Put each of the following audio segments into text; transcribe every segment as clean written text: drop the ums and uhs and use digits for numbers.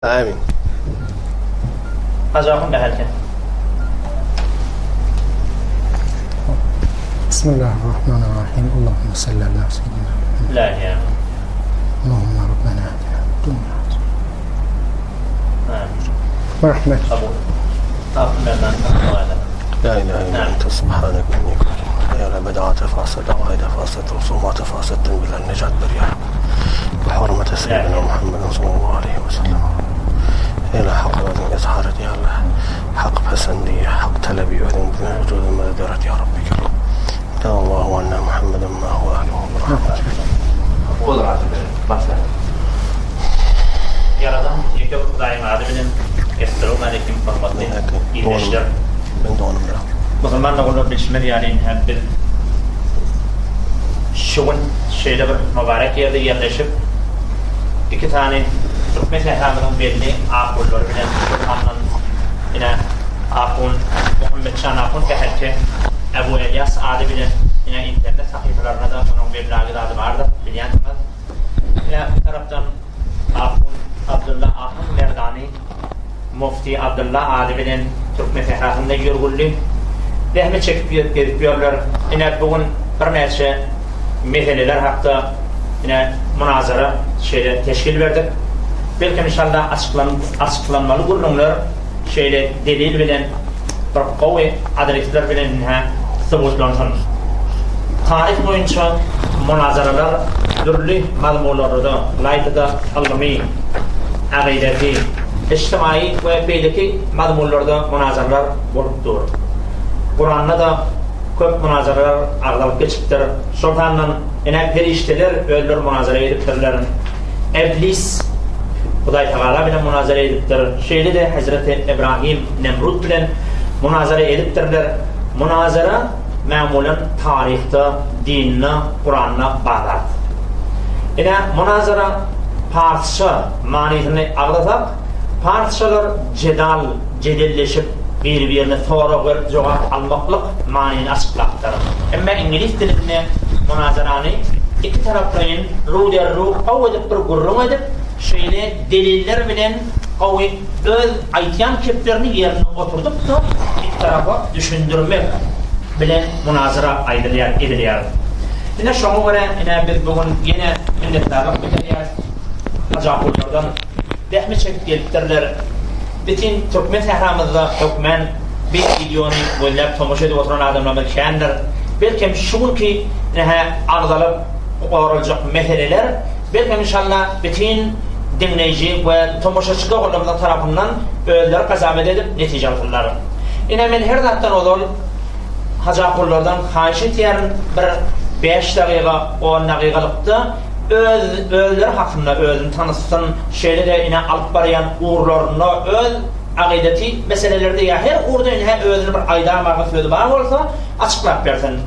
Amin. Hajy Bäherken. Bismillahirrahmanirrahim. Allahümme salli ala seyyidina Muhammed. La ilahe. Allahümme Rabbena atina fid dunya. Amin. Merhamet. Kabul. Amin. La ilahe illa ente subhanek inni kuntu Ya la beda'ate fasada ve hayde fasada rusumate fasatten bilen necat ber ya Rabbi. Bi hurmeti seyyidina Muhammedin sallallahu aleyhi ve sellem. Ela hak özüň izhar et ya Allah. Hak pesendi, hak talebi özüň bizim vücudumuzda döret ya Rabbi kerim. Ya Allahu anna Muhammeden ma huve ahluhu bi rahmetik. Olur Hajy Başla. Ýaradan ýeke bir Hudaýyň ady bilen Essalawmaleýkim hormatly ildeşler. Men donym bilen. Musulman doganlar bilşimiz ýaly ine biz şu gün şeýle bir mübarek ýerde ýerleşip iki sany türkmen sähramyzyň belli ahunlary bilen şol sandan ine ahun Muhammetjan ahun Bäherke Ebu Elýas ady bilen ine internet sahypalarynda-da onuň weblagy zady bardyr bilýänsiňiz. Ine bu tarapdan Ahun Abdylla Ahun Merdany Mufti Abdylla ady bilen türkmen sährasynda ýörgünli zähmet çekip gezip ýörler. Ine bu gün birnäçe meseleler hakda ine munazara şeýle teşkil berdik. Belkem inşallah açyklanmaly gürrüňler şeýle delil bilen bir gowy adresler bilen ine subutlansyn. Taryh boýunça munazaralar dürli mazmunlarda, ylaýta-da ylmy, agydasy, ijtimaýy we beýleki mazmunlarda munazaralar bolup dur. Kuranda-da köp munazaralar agzalyp geçipdir. Şol sandan ine perişdeler özleri munazara edipdirler. Eblis Hudaý Tagala bilen munazara edipdir. Şeýle-de Hezreti Ibrahim Nemrut bilen munazara edipdirler. Munazara mämulan taryhda, dinde, Kuranda bar zat. Ine munazara parsça manysyny agzasak, parsçalar jedal, jedelleşip, biri-birine sorag berip jogap almaklyk manyny açyklapdyr. Emma iňlis dilinde munazarany iki taraplaýyn ruderru gowy edip bir gürrüň edip, şeýle deliller bilen gowy öz aýtýan keplerini ýerine oturdyp-da iki tarapa düşündirmek bilen munazara aýdylýar, edilýär. Ine şoňa görä ine biz bu gün ýene minnetdarlyk bildirýäris Hajapullardan zähmet çekip gelipdirler. Bitin türkmen sähramyzda hökmän bi wideony gözläp tomaşa edip oturan adamlarymyz kändir. Belkem şu günki ine agzalyp goraljak meseleler belkem inşallah bitin diňleýji we tomaşaçy doganlarymyzyň tarapyndan özleri gazamet edip netije alsynlar. Ine men her zatdan ozal Hajapullardan haýyş etýärin bir bäş dagyga on dagygalykda öz özleri hakynda özüni tanytsyn şeýle-de ine alyp barýan ugurlarynda öz agydeti meselelerde ýa her ugurda ine özüni bir aýdamaga sözi bar bolsa açyklap bersin.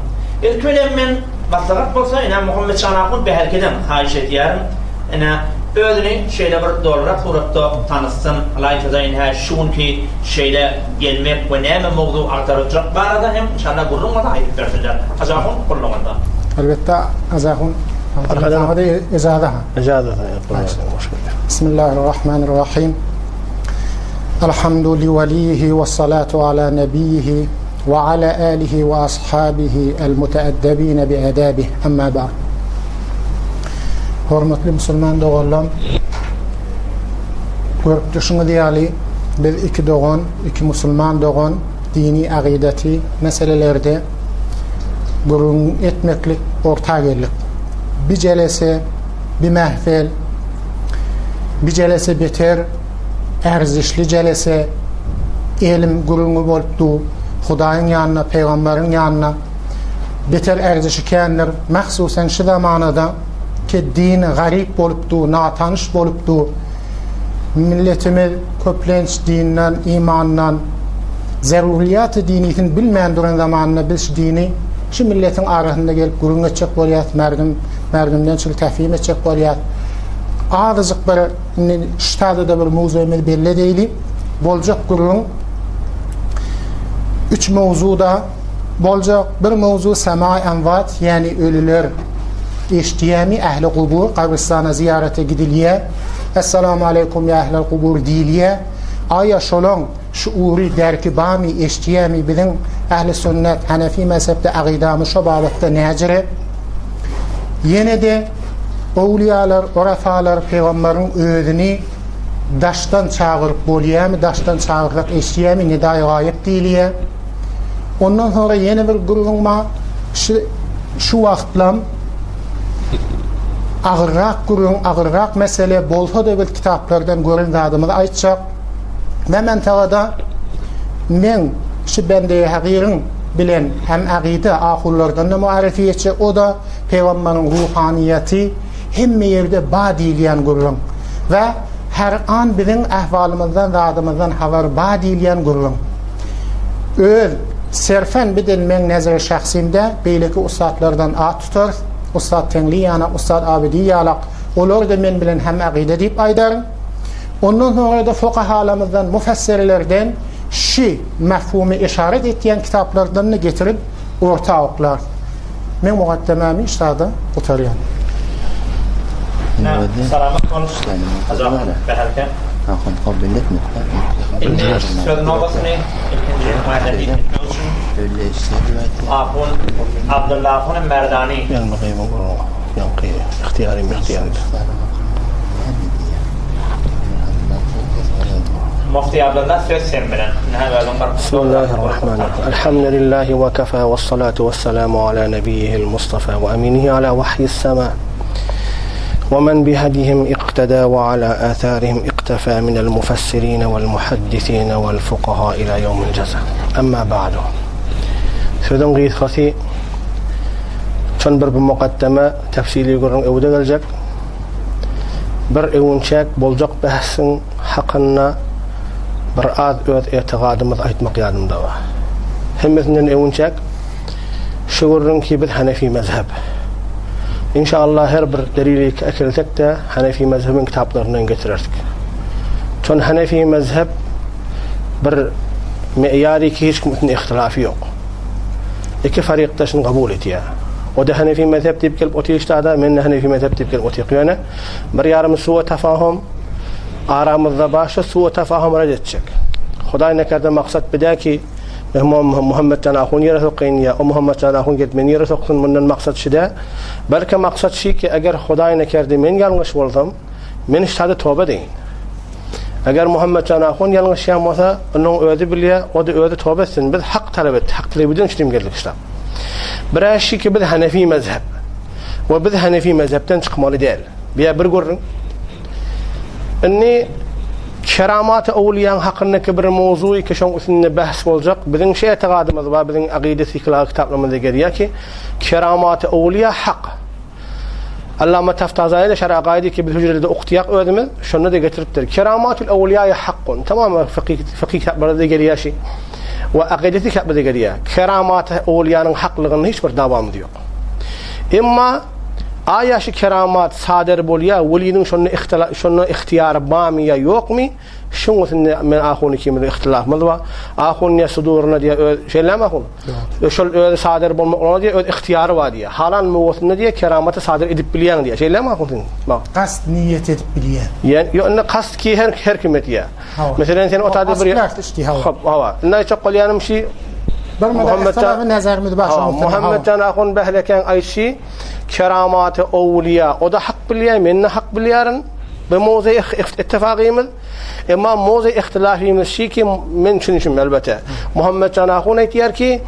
Ilki bilen men maslahat bolsa ine Muhammetjan ahun Bäherkeden haýyş edýärin ine özüni şeýle bir dolurak suratda tanytsyn ylaýtada ine şu günki şeýle gelmek we näme mowzuk agtaryljak barada hem inşallah gürrüň bolsa aýdyp bersinler. Hajy ahun gullugyňyzda. Elbetde Hajy ahun Arkadan ejaza. Ejaza hoş geldiň. Bismillahirrahmanirrahim. Elhamdu li walihi we salatu ala nebihi we ala alihi we ashabihi el muteeddebine bi edabih. Amma ba'd. Hormatly musulman doganlarym, Görüp durşuňyz ýaly, biz iki dogan, iki musulman dogan dini agydati meselelerde gürrüň etmeklik orta geldik. Bi jelese, bi mähfel, bi jelese beter erzişli jelese elim gürrüňi bolup dur. Hudaýyň ýanynda, pygamberiň ýanynda beter erzişi kändir. Mahsusen şu zamanada ki din garyp bolup dur, natanyş bolup dur. Milletimiz köplenç dinden, imandan, zerurlyýaty dinisini bilmän duran zamanynda biz şu dini şu milletiň arasynda gelip gürrüň etjek bolýas, merdim, merdimden çyl täfim etjek bolýas. Azajyk bir indi şu taýda bir mowzugymyzy belli edeýli. Boljak gürrüň üç mowzuda Boljak bir mowzu semaý emwat ýäni ölüler eşdýämi ähli gubur gabrystana zyýarata gidilýä. Essalamu aleýkum ýa ehlel kubur diýilýä. Aýa şolaň şuury, derki bamy, eşdýämi biziň ähli sünnet, hanefi mezhepde agydamyz şo babatda näjire? Ýene-de öwlüýalar, orafalar pygamberiň özüni daşdan çagyryp bolýamy, daşdan çagyrsak eşdýämi, nidaýy gaýyp diýilýä. Ondan soňra ýene bir gürrüň bar. Şu şu wagtlam agyrrak gürrüň, agyrrak mesele bolsa-da biz kitaplardan gören zadymyzy aýtjak. Ve mentagada meň şu bende-i hagyryň bilen hem agyda ahunlardan-da muarrifi etjek, o-da pygamberiň ruhanyýeti hemme ýerde ba diýilýän gürrüň. We her an biziň ahwalymyzdan zadymyzdan habar ba diýilýän gürrüň. Öz serfen bidin meň nezeri şahsymda beýleki ussatlardan at tutarys, ussat Teňli ýanak, ussat Abidi ýalak, olar-da men bilen hem agyda diýip aýdaryn. Ondan soňra-da fukahalarymyzdan, mufessirlerden şi mefhumy yşarat etýän kitaplardan-da getirip orta oklarys. Meň mukaddemämi şada gutarýan. Salamat bol. Indi söz nobatyny ilkinji maýda diýip etmek üçin Ahun Abdylla Ahun Merdani. Ýaňky ygtyýary mygtyýary. Mufti Abdylla söz sen bilen. Bismillahirrahmanirrahim. Elhamdülillahi ve kafa ve salatu ve selamu ala nebiyyihil Mustafa ve aminihi ala vahyis sema. Ve men bihadihim iqtada ve ala atharihim iqtafa minel mufassirin vel muhaddisin vel fukaha ila yevmil ceza. Amma ba'du. Sözüň gysgasy Şon bir bu mukaddeme tefsili gürrüň öwde geljek. Bir öwünçäk boljak bähsiň hakynda bir az öz etigadymyz aýtmak ýadymda bar. Hemmesinden öwünçäk şu gürrüň ki biz Hanefi mezhep. Inşallah her bir delili äkelsek-de Hanefi mezhebiň kitaplaryndan getireris. Şon Hanefi mezhep bir meýary ki hiç kim üstünde ihtilafy ýok. Iki farikde şuny kabul edýär. O-da Hanefi mezhep diýip gelip otyr ştada, men-de Hanefi mezhep diýip gelip otyr. Ýöne bir ýarymy suwa tafahum aramyzda bar, şu suwa tafahum red etjek. Hudaý nekerde maksat bidä ki, men Muhammet jan ahun ýere sokaýyn ýa o Muhammet jan ahun gelip meni ýere soksun, mundan maksat şu dä. Belki maksat şi ki, eger Hudaý nekerde men ýalňyş bolsam, men ştada toba edeýin. Eger Muhammetjan ahun ýalňyşýan bolsa, onuň özi bilýär, o-da özi toba etsin. Biz hak talap etdik, hak talap eden üçin geldik şda. Bir şi ki biz Hanefi mezhep. We biz Hanefi mezhepden çykmaly däl. Biýa bir gürrüň. Indi keramat awliýaň hakyndaky bir mowzuý ki şoň üstünde bahs boljak. Biziň şu etigadymyz bar, biziň akyda fiqh kitaplarymyzda gelýär ki, keramat awliýa hak. Allama Taftazaýy-da Şerh Akaýydy ki biz hüjrede okutýak özümiz, şonda-da getiripdir. Keramatül awliýaýy hakkun. Tamamy fykhy fykhy kitaplarda-da gelýär şi. We akidesi kitaplarda gelýär. Keramaty awliýanyň haklygynda hiç bir dawamyz ýok. Emma aýa şi keramat sader bolýar, weliniň şonda ihtila şonda ihtiýary barmy ýa ýokmy? Şuň üstünde men ahun ikimiziň ihtilafymyz bar. Ahun diýýär suduryna diýýär öz şeýlemi ahun? Ýok. Şol özi sadyr bolmaklygyna diýýär öz ygtyýary bar diýýär. Halan muwasynda diýýär keramaty sadyr edip bilýäň diýýär. Şeýlemi ahun sen? Bak. Kast niýet edip bilýär. Ýa ýok indi kast ki her her kim edýär. Meselem sen otada bir Hop hawa. Indi aýtjak bolýanym şi Bir Muhammet nazarymyz bar şoň üstünde. Muhammet jan ahun behleken aýtşy Keramaty owliýa, o-da hak bilýär, men-de hak bilýärin. Bu mowzuý ittifagymyz. Emma mowzuý ihtilafymyz şi ki, men düşünişim elbetde. Muhammet jan ahun aýtýar ki,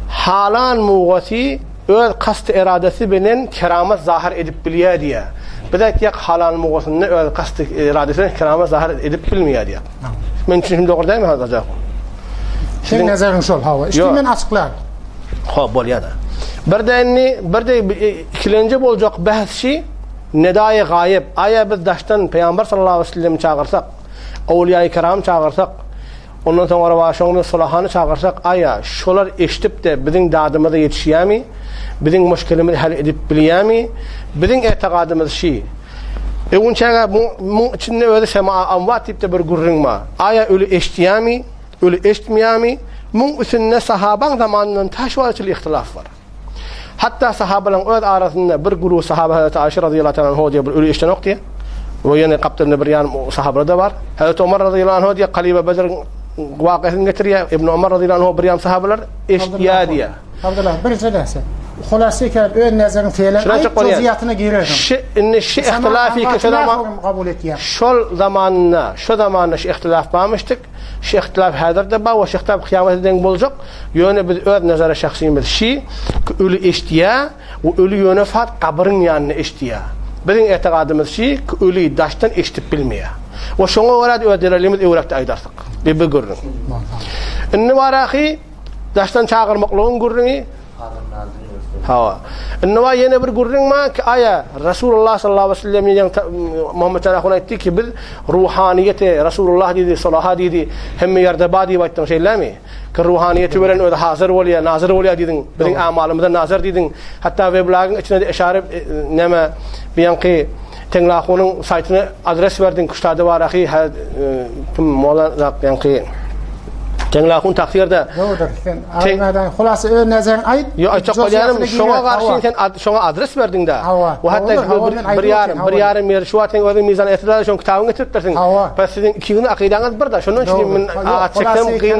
halan mugasy öz kasty-eradasy bilen keramat zahyr edip bilýär diýýär. Biz aýtýak halan mugasynda öz kasty-eradasy bilen keramat zahyr edip bilmeýär diýýär. Men düşünişim dogry dälmi Hazrat ahun? Seň nazaryň şol, hawa. Işte men açyklaryn. Hop bolýar-da. Birde indi, birde ikilenji boljak bähs şi, nedaýy gaýyp, aýa biz daşdan Pygamber sallallahu aleýhi we sellemi çagyrsak, owliýaýy kiram çagyrsak, ondan soňra bar şoň bilen sulahany çagyrsak, aýa şolar eşidip-de biziň dadymyza ýetişýärmi, biziň muşkilimizi hal edip bilýärmi? Biziň etigadymyz şi. Öwünçäge muň içinde özi sema amwat diýip-de bir gürrüň bar. Aýa öli eşidýärmi? Öli eşitmeýärmi? Muň üstünde sahabaň zamanyndan ta şu wagta çenli ihtilaf bar. Hatda sahabalaryň öz arasynda bir guruh sahaba Hazreti Aişe razyýallahu taala anha diýýär bir öli eşidenok diýýär. We ýene gapdalynda bir ýarym sahabalar-da bar. Hazreti Omar razyýallahu anhu diýýär, Kalyba Bedriň wakasyny getirýär. Ibn Omar razyýallahu anhu bir ýarym sahabalar eşitýär diýýär. Abdullah, bir jelese. Hulasy kelam öz nezeriň feýlen aýt, juzýatyna girersiň. Şi indi şi ihtilafy ki şo zaman kabul etýär. Şol zamanda, şo zamanda şi ihtilaf barmyşdyk. Şi ihtilaf häzir-de bar we şi ihtilaf kyýamata deň boljak. Ýöne biz öz nezere şahsymyz şi ki öli eşitýär. We öli ýöne fat gabyryň ýanynda eşidýär. Biziň etigadymyz şi ki öli daşdan eşidip bilmeýär. We şoňa görä-de öz delilimiz öwrekde aýdarsyk. Bi bir gürrüň. Indi baraky daşdan çagyrmaklygyň gürrüňi. Hawa. Indi bar ýene bir gürrüň bar ki aýa Rasulullah sallallahu aleyhi ve sellem ýaň Muhammed Ahun aýtdy ki biz ruhaniýeti Rasulullah diýdi, solaha diýdi, hemme ýerde bar diýip aýtdyň şeýlemi? Ki ruhanyýeti beren özi hazyr bolýar, nazyr bolýar diýdiň. Biziň amalymyza nazar diýdiň. Hatda weblagyň içine-de eşare näme biýanky Teňlahunyň saýtyna adres berdiň. Küştade bar ahy, kim mola zat biýanky Teňlahun taksirde. Dogrudyr. Sen aýtmadan hulasa öz nazaryn aýt. Ýok, aýtjak bolýanym, şoňa garşy sen şoňa adres berdiň-de. Hawa. We hatda bir ýarym, bir ýarym ýeri şu wagt sen özüň mizan etdiler, şoň kitabyňy getiripdirsiň. Hawa. Bes siziň ikiňiziň akydaňyz bir-de. Şondan üçin men at çeksem kyn.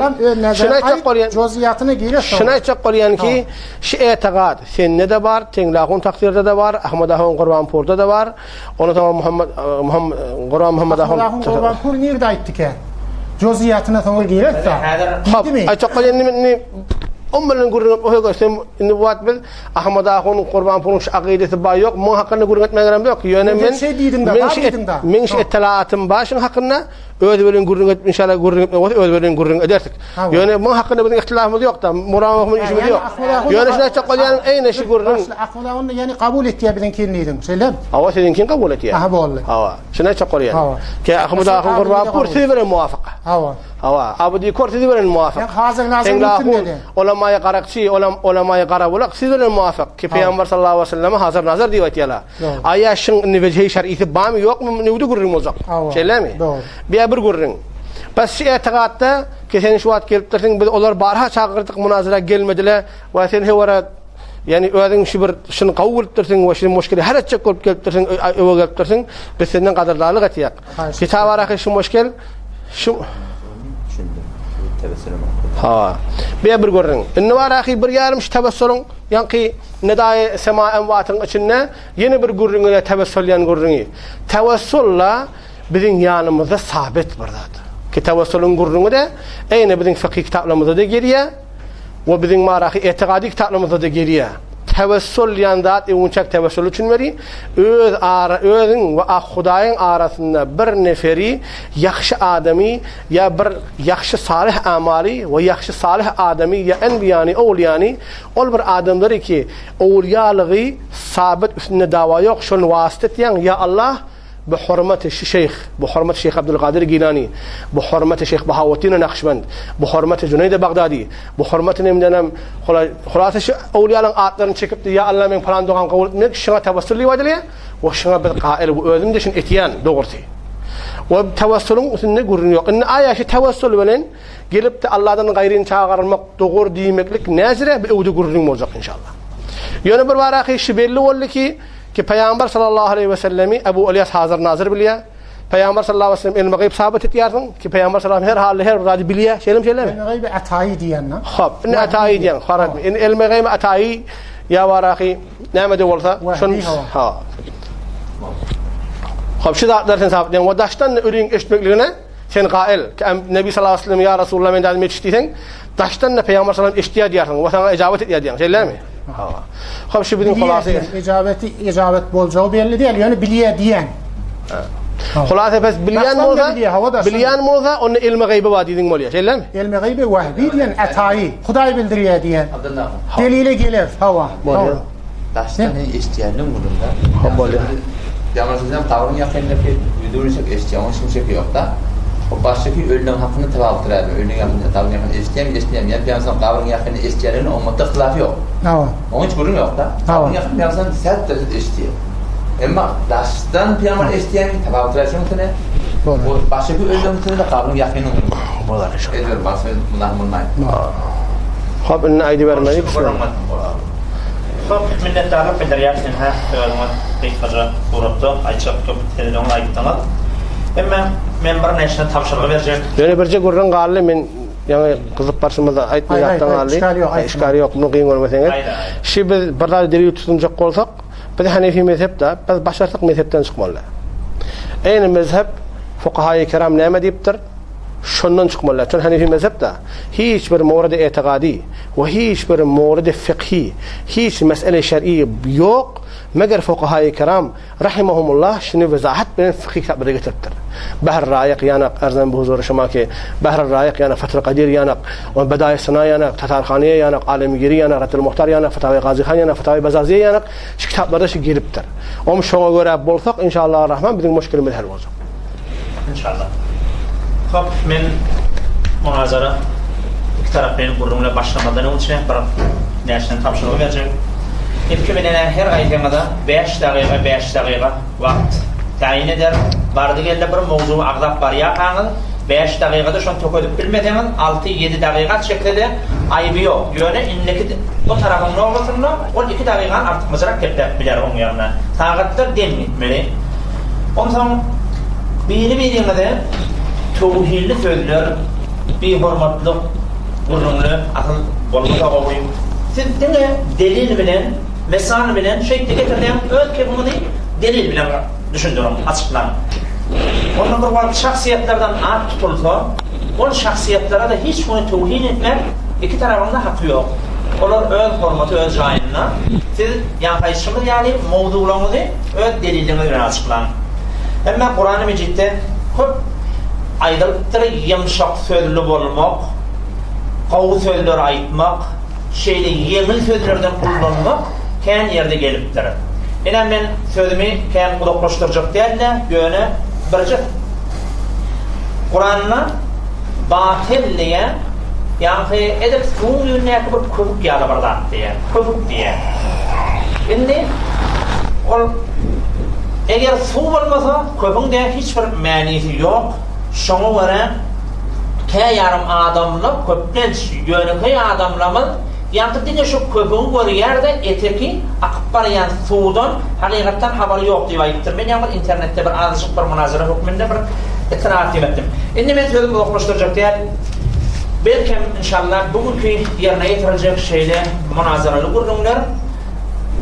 Şuny aýtjak bolýan. Jozýatyna girersiň. Şuny aýtjak bolýan ki, şu etigat sende-de bar, Teňlahun taksirde-de bar, Ahmad ahun Gurbanpurda-da bar. Ondan soň Muhammed Muhammed Gurban Muhammed ahun. Ahmad ahun Gurbanpur nirde aýtdy-kä? Jozýatyna soňra girersiň. Hop, aýtjak bolýan indi on bilen gürrüň edip, indi bu wagt biz Ahmad ahunyň Gurbanpuryň şu akydasy bar ýok, muň hakynda gürrüň etmäge gerem ýok. Ýöne men şeý diýdiň-de, bar diýdiň-de. Meň şu etelaatym bar şuň hakynda, özi bilen gürrüň edip inşallah gürrüň etmek bolsa özi bilen gürrüň edersik. Ýöne muň hakynda biziň ihtilafymyz ýok-da, Muram ahun işimiz ýok. Ýöne şuny aýtjak bolýanym, eýne şu gürrüň. Ahmad ahun ýani kabul etýär biziňkini diýdiň, şeýlemi? Hawa, siziňkini kabul etýär. Aha, boldy. Hawa, şuny aýtjak bolýan. Hawa. Ki Ahmad ahun Gurbanpur siz bilen muwafyk. Hawa. Hawa, Abu Dikor siz bilen muwafyk. Ýa Hazar Nazar mümkin Olamaýy garakçy, olam olamaýy garabulak siz bilen muwafyk ki Pygamber sallallahu aleyhi ve selleme hazar nazar diýip aýtýarlar. Aýa şyň indi wejhi şer'isi barmy ýokmy newde gürrüň boljak. Şeýlemi? Biýa bir gürrüň. Bes şu etigatda ki sen şu wagt gelipdirsiň biz olar barha çagyrdyk munazara gelmediler we sen hewara ýani özüň şu bir şuny gowy bilipdirsiň we şuny muşkili hal etjek bolup gelipdirsiň öwe gelipdirsiň biz senden gadyrdarlyk etýäk. Kitap araky şu muşkil şu Ha. Bir bir görüň. Indi bar ahy bir ýarym şu tewessulyň ýaňky nedaýy sema emwatyň içinde ýene bir gürrüňe tewessul diýen gürrüňi. Tewessulla biziň ýanymyzda sabit bir zat. Ki tewessulyň gürrüňi de eýne biziň fykhy kitaplarymyzda da gelýär. We biziň marahy etigady kitaplarymyzda-da gelýär. Tewessul diýen zat öwünçäk tewessul üçin beri, öz ara özüň we ak Hudaýyň arasynda bir neferi ýagşy adamy ýa bir ýagşy salyh amaly we ýagşy salyh adamy ýa enbiýany owliýany ol bir adamlary ki owliýalygy sabyt üstünde dawa ýok şony wasyt etýäň ýa Allah Bi hormaty şeýh, bi hormaty şeýh Abdulkadyr Gilani, bi hormaty şeýh Bahaweddin Nakşbend, bi hormaty Juneýdi Bagdady, bi hormaty nemdenem hulasa şu öwlüýalaryň atlaryny çekipdi, ýa Alla meň pylan dogamy kabul et, men şuňa tawassul diýip aýdylýar we şuňa biz gaýyl we özüm-de şuny etýän dogrusy. We tawassulyň üstünde gürrüň ýok. Indi aýa şu tawassul bilen gelip-de Alladan gaýryny çagyrmak dogry diýmeklik näzire bu öwde gürrüň boljak inşallah. Ýöne bir baraky şu belli boldy ki, Ki Pygamber sallallahu aleýhi we sellemi Ebu Ylýas Hazyr Nazyr bilýär. Pygamber sallallahu aleýhi we sellem ilmi gaýyp sabyt etýärsiň. Ki Pygamber sallallahu her halda her bir zady bilýär. Şeýlemi şeýlemi? Ilmi gaýyby ataýy diýen. Hop, indi ataýy diýen. Harat. Indi ilmi gaýyby ataýy ýa baraky näme-de bolsa, şon ha. Hop, şu zatlar sen sabyt diýen. We daşdan ölüň eşitmekligine Sen gaýyl, ki Nebi sallallahu aleyhi ve sellem ýa Rasulullah men dadim ýetiş diýseň, daşdan da Pygamber sallallahu aleyhi ve sellem eşitýär diýersiň we saňa ejabat etýär diýýäň. Şeýlemi? Hawa. Hop şu biziň hulasy. Ejabeti ejabat boljagy belli däl, ýöne bilýär diýen. Hulasy pes bilýän bolsa, bilýän bolsa onda ilmi gaýby bar diýdiň bolýar. Şeýlemi? Ilmi gaýby wahbi diýen ataýy, Hudaý bildirýär diýen. Delile geler, hawa. Bolýar. Daşdan hem eşitýändiň muny-da. Hop bolýar. Ýaňy sizem gabryň ýakynynda bir ýüzüňçek eşitýän, onuň şumşeki ýok-da. O başdaky ölüleň hakynda tawaf etdiräýme, ölüniň ýakynynda, gabryň ýakynynda eşitýämi, eşitmeýämi, ýa ýaňy gabryň ýakynynda eşitýänligine ummatda yhtilaf ýok. Hawa. Onuň hiç gürrüň ýok-da. Gabryň ýakynynda ýaňy sält derejede eşitýär. Emma daşdan pygamber eşitýämi, tawaf etdiräý şonuň üstüne. Bolar. O başdaky ölüleň üstüne-de gabryň ýakynyň. Bolar inşallah. Ezber basym muzahym bolmaýyn. Hop indi aýdybermeli. Köp minnetdarlyk bildirýäris ynha özüňiz gysgaja suratda aýtjak köp sözleriňizi aýtdyňyz. Emma men bir näçe tabşyrgy berjek. Ýöne birje gürrüň galdy men ýaňy gyzyp barşymyzda aýtmaý ýatdan galdy. Işgali ýok muny kyn görmeseňiz. Şi biz bir zady delil tutunjak bolsak biz hanefi mezhep da biz başarsak mezhepden çykmaly. Eýni mezhep fukahaýy kiram näme diýipdir? Şondan çykmaly. Şol hanefi mezhep da hiç bir mowredi etigady we hiç bir mowredi fykhy, hiç mesele şer'i ýok, meger fukahaýy kiram rahimahumullah şuny wezahat bilen fykhy kitaplarda getiripdir. Bahr Raýyk ýanak arzan bu huzury şuma ki Bahr Raýyk ýanak Fathul Kadir ýanak we Bedaýy Sina ýanak Tatarhaniýe ýanak Alemgiri ýanak Raddul Muhtar ýanak Fatawy Gazyhan ýanak Fatawy Bazaziýe ýanak şu kitaplarda şu gelipdir. Om şoňa görä bolsak inşallah Rahman biziň muşkilimiz hal boljak. Inşallah. Hop, men munazara iki taraplaýyn gürrüňle başlamazdan öňçe bir näçeden tabşyrygy berjek. Ilki bilen her gaýsyňyza 5 dagyga 5 dagyga wagt taýyn eder. Bardy-geldi bir mowzugy agzap barýarkaňyz 5 dagygada şony tökedip bilmeseňiz 6-7 dagyga çekse-de aýby ýok. Ýöne indiki o tarapyň nobatynda ol 2 dagygany artykmajrak gepläp biler oň ýerine. Sagatlar deň gitmeli. Onsoň biri-biriňize töwhinli sözler, bihormatlyk gürrüňler asyl bolmasa gowy. Siz diňe delil bilen, mysal bilen şeýtde getirseňiz öz kepiňizi delil bilen düşündiriň, açyklaň. Onda bir wagt şahsyýetlerden at tutulsa, ol şahsyýetlere-de hiç güni töwhin etmek iki tarapyň-da haky ýok. Olar öz hormaty öz jaýynda. Siz ýaňky aýdyşymyz ýaly mowzuglaryňyzy öz deliliňiz bilen açyklaň. Emma Kurany Mejitde köp aýdylypdyr ýumşak sözli bolmak, gowy sözler aýtmak, şeýle ýeňil sözlerden ullanmak kän ýerde gelipdir. Ine men sözümi kän uzaklaşdyrjak däl-de, ýöne birje Kuranda batyl diýen Ýaňky edil suwuň ýüzündäki bir köpük ýaly bir zat diýýär. Köpük diýýär. Indi ol eger suw bolmasa, köpüň-de hiç bir mänisi ýok. Şoňa görä kä ýarym adamlar, köplenç ýönekeý adamlarymyz ýaňky diňe şu köpügi görýär-de, eteki akyp barýan suwdan hakykatdan habary ýok diýip aýdypdyr. Men ýaňy bir internetde bir azajyk bir munazara hökmünde bir itiraf etdim. Indi men sözümi uzaklaşdyrjak däl. Belkem, inşallah, bu günki ýerine ýetiriljek şeýle munazaraly gürrüňler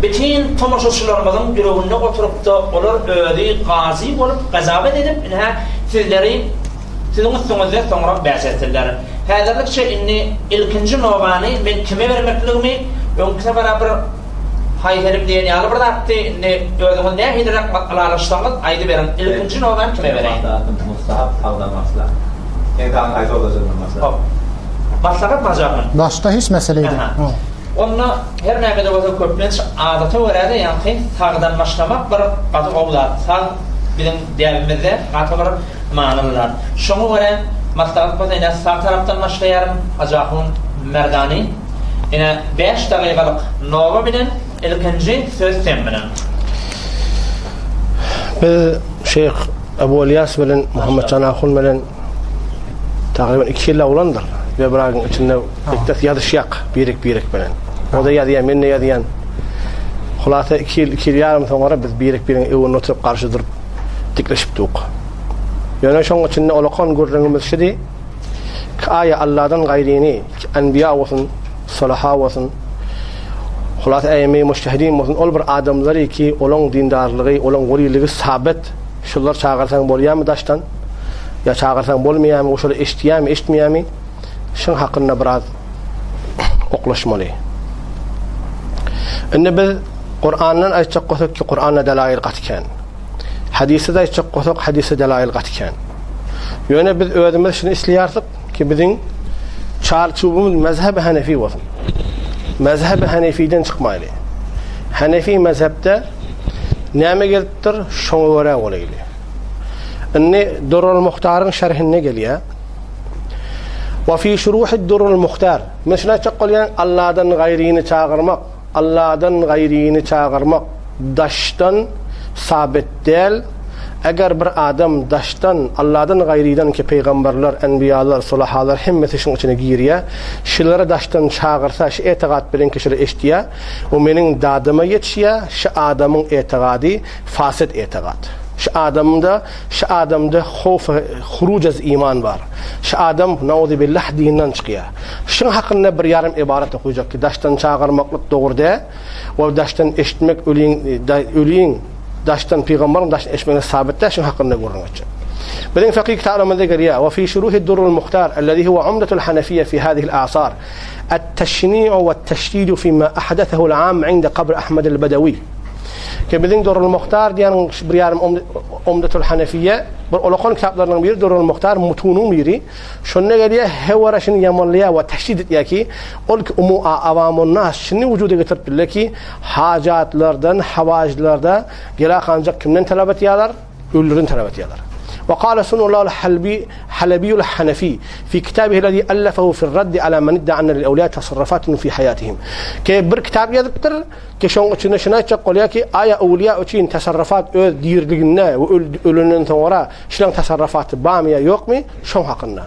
bütin tomaşaçylarymyzyň ýüreginde oturyp-da, olar özi gazy bolup, gazawet edip, ine, sizleri, siziň üstüňizde soňra bäs etsinler. Häzirlikçe indi ilkinji nobany men kime bermekligimi öňki sapar-a bir Haýselim diýen ýaly bir zatdy. Indi özüňiz nähiliräk ylalaşsaňyz aýdyberiň. Ilkinji nobany kime bereýin? Maslahatym mustahap sagdan başla. Seň sagyň haýsy bolajagyndan başla. Hop. Maslahat majakmy? Başda hiç mesele değil. Aha. Onda her näme-de bolsa köplenç adata görä-de ýaňky sagdan başlamak bir gaty gowy zat. Sag biziň däbimizde gaty bir manyly zat. Şoňa görä maslahat bolsa ine sag tarapdan başlaýaryn Hajy ahun Merdany. Ine, bäş dagygalyk noba bilen ilkinji söz sen bilen. Biz Şeýh Abu Ylýas bilen Muhammetjan ahun bilen takryban iki ýyl bolandyr. We bir aýyň içinde bekdes ýazyşýak birek-birek bilen. O-da ýazýar, men-de ýazýan. Hulasa iki ýyl, iki ýyl ýarym soňra biz birek-biregiň öňünde oturyp garşy durup dikleşip duk. Ýöne şoň içinde olakan gürrüňimiz şudy. Ki aýa Alladan gaýryny, ki enbiýa bolsun, solaha bolsun, hulasa äýemeýi mujtehidin bolsun, ol bir adamlary ki olaň dindarlygy, olaň weliligi sabit, şulary çagyrsaň bolýamy daşdan, ýa çagyrsaň bolmaýamy, o şolar eşitýämi, eşitmeýämi, şuň hakynda biraz oklaşmaly. Indi biz Kurandan aýtjak bolsak ki Kuranda delail gaty kän. Hadysda-da aýtjak bolsak, hadysda delail gaty kän. Ýöne biz özümiz şuny isleýärsik ki, biziň çarçuwymyz mezhebi Hanefi bolsun. Mezhebi Hanefiden çykmaýly. Hanefi mezhepde näme gelipdir, şoňa görä bolaýly. Indi Durrul Muhtaryň şerhinde gelýär. Wa fi şuruhi Durrul Muhtar. Men şuny aýtjak bolýan, Allahdan gaýryny çagyrmak. Alladan gaýryny çagyrmak daşdan sabit däl. Eger bir adam daşdan, Alladan gaýrydan ki pygamberler, enbiýalar, sulahalar hemmesi şuň içine girýä, şilary daşdan çagyrsa şi etigat bilen ki şular eşitýä we meniň dadyma ýetişýä, şi adamyň etigady fasid etigat. Şi adamda, şi adamda howf huruj az iman bar. Şi adam nauzubillah dinden çykýa. Şuň hakynda bir ýarym ybarat okujak ki daşdan çagyrmaklyk dogry dä. Ol daşdan eşitmek öliň öliň daşdan pygambaryň daşdan eşitmegine sabit däl şuň hakynda gürrüň etjek. Biziň fekih kitaplarymyzda gelýär, Wa fi şuruhi durrul muhtar ellezî huwe umdetul hanefiýe fi hâzihil a'sar et-teşni'u we't-teşdîdu fîmâ ahdesehu'l âmm inde kabr Ahmedil Bedewi. Ki biziň Durrul Muhtar diýen bir ýarym Umdetul Hanefiýe bir ulakan kitaplarynyň biri Durrul Muhtar mutunyň biri. Şonda gelýär, hewara şuny ýamanlaýar we teşdid etýär ki, ol ki umu awamun-nas şuny wujuda getiripdirler ki, hajatlardan, hawajlarda gerek ancak kimden talap etýärler? Ölülerden talap etýärler. We kale Sunullah al-Halbi Halebiýul Hanefi fi kitabihi allazi allafehu fi raddi ala men idda anna lil awliya tasarrufatun fi hayatihim. Ki bir kitap ýazypdyr, ki şoň içinde şuny aýtjak bolýar ki, aýa awliýa üçin tasarrufat öz diriliginde we ölenden soňra Şulaň tasarrafaty barmy ýa ýokmy, şoň hakynda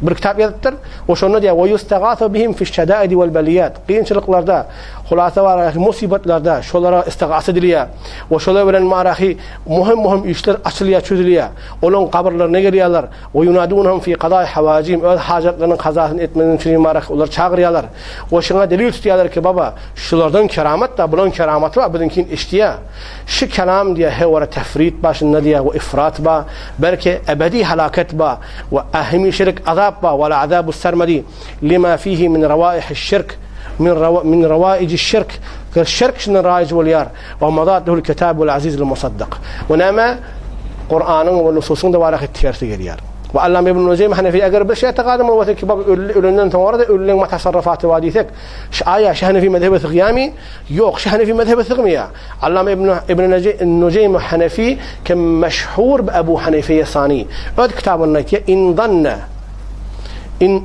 bir kitap ýazypdyr. We şonda diýýär, Ve ýustagasu bihim fiş-şedaidi wel-beliýat. Kynçylyklarda, hulasa baraky musybatlarda şolara istigasa edilýär. We şolar bilen baraky möhüm-möhüm işler açylýar, çözülýär. Olaň gabyrlaryna gelýärler. Ve ýunadunhum fi kada'i hawajihim. Öz hajatlarynyň kazasyny etmek üçin baraky olary çagyrýarlar. We şuňa delil tutýarlar ki, baba, şulardan keramat bar, bulaň keramaty bar, biziňkini eşidýär. Şu kelam diýýär, hewara tefrit bar şunda diýýär, we ifrat bar, belki ebedi halaket bar, we hemişelik azap bar, wal azabu sermedi lima fihi min rawaihiş şirk, min rawa min rawaijiş şirk, şirk şundan raýyj bolýar, we madat lehul kitabul azizul musaddak. We näme? Kuranyň we nususyň da baraky tersi gelýär. We Allam ibn Nuzeým Hanefi eger bir şey etigadym bolsa ki bab ölü ölenden soňra da ölüleň tasarrufaty bar diýsek, şu aýa şu Hanefi mezhebe sygýarmy? Ýok, şu Hanefi mezhebe sygmaýar. Allama ibn ibn Nujeým Hanefi kim meşhur bi Ebu Hanifeýe Sani öz kitabynda aýtýar, in zanna in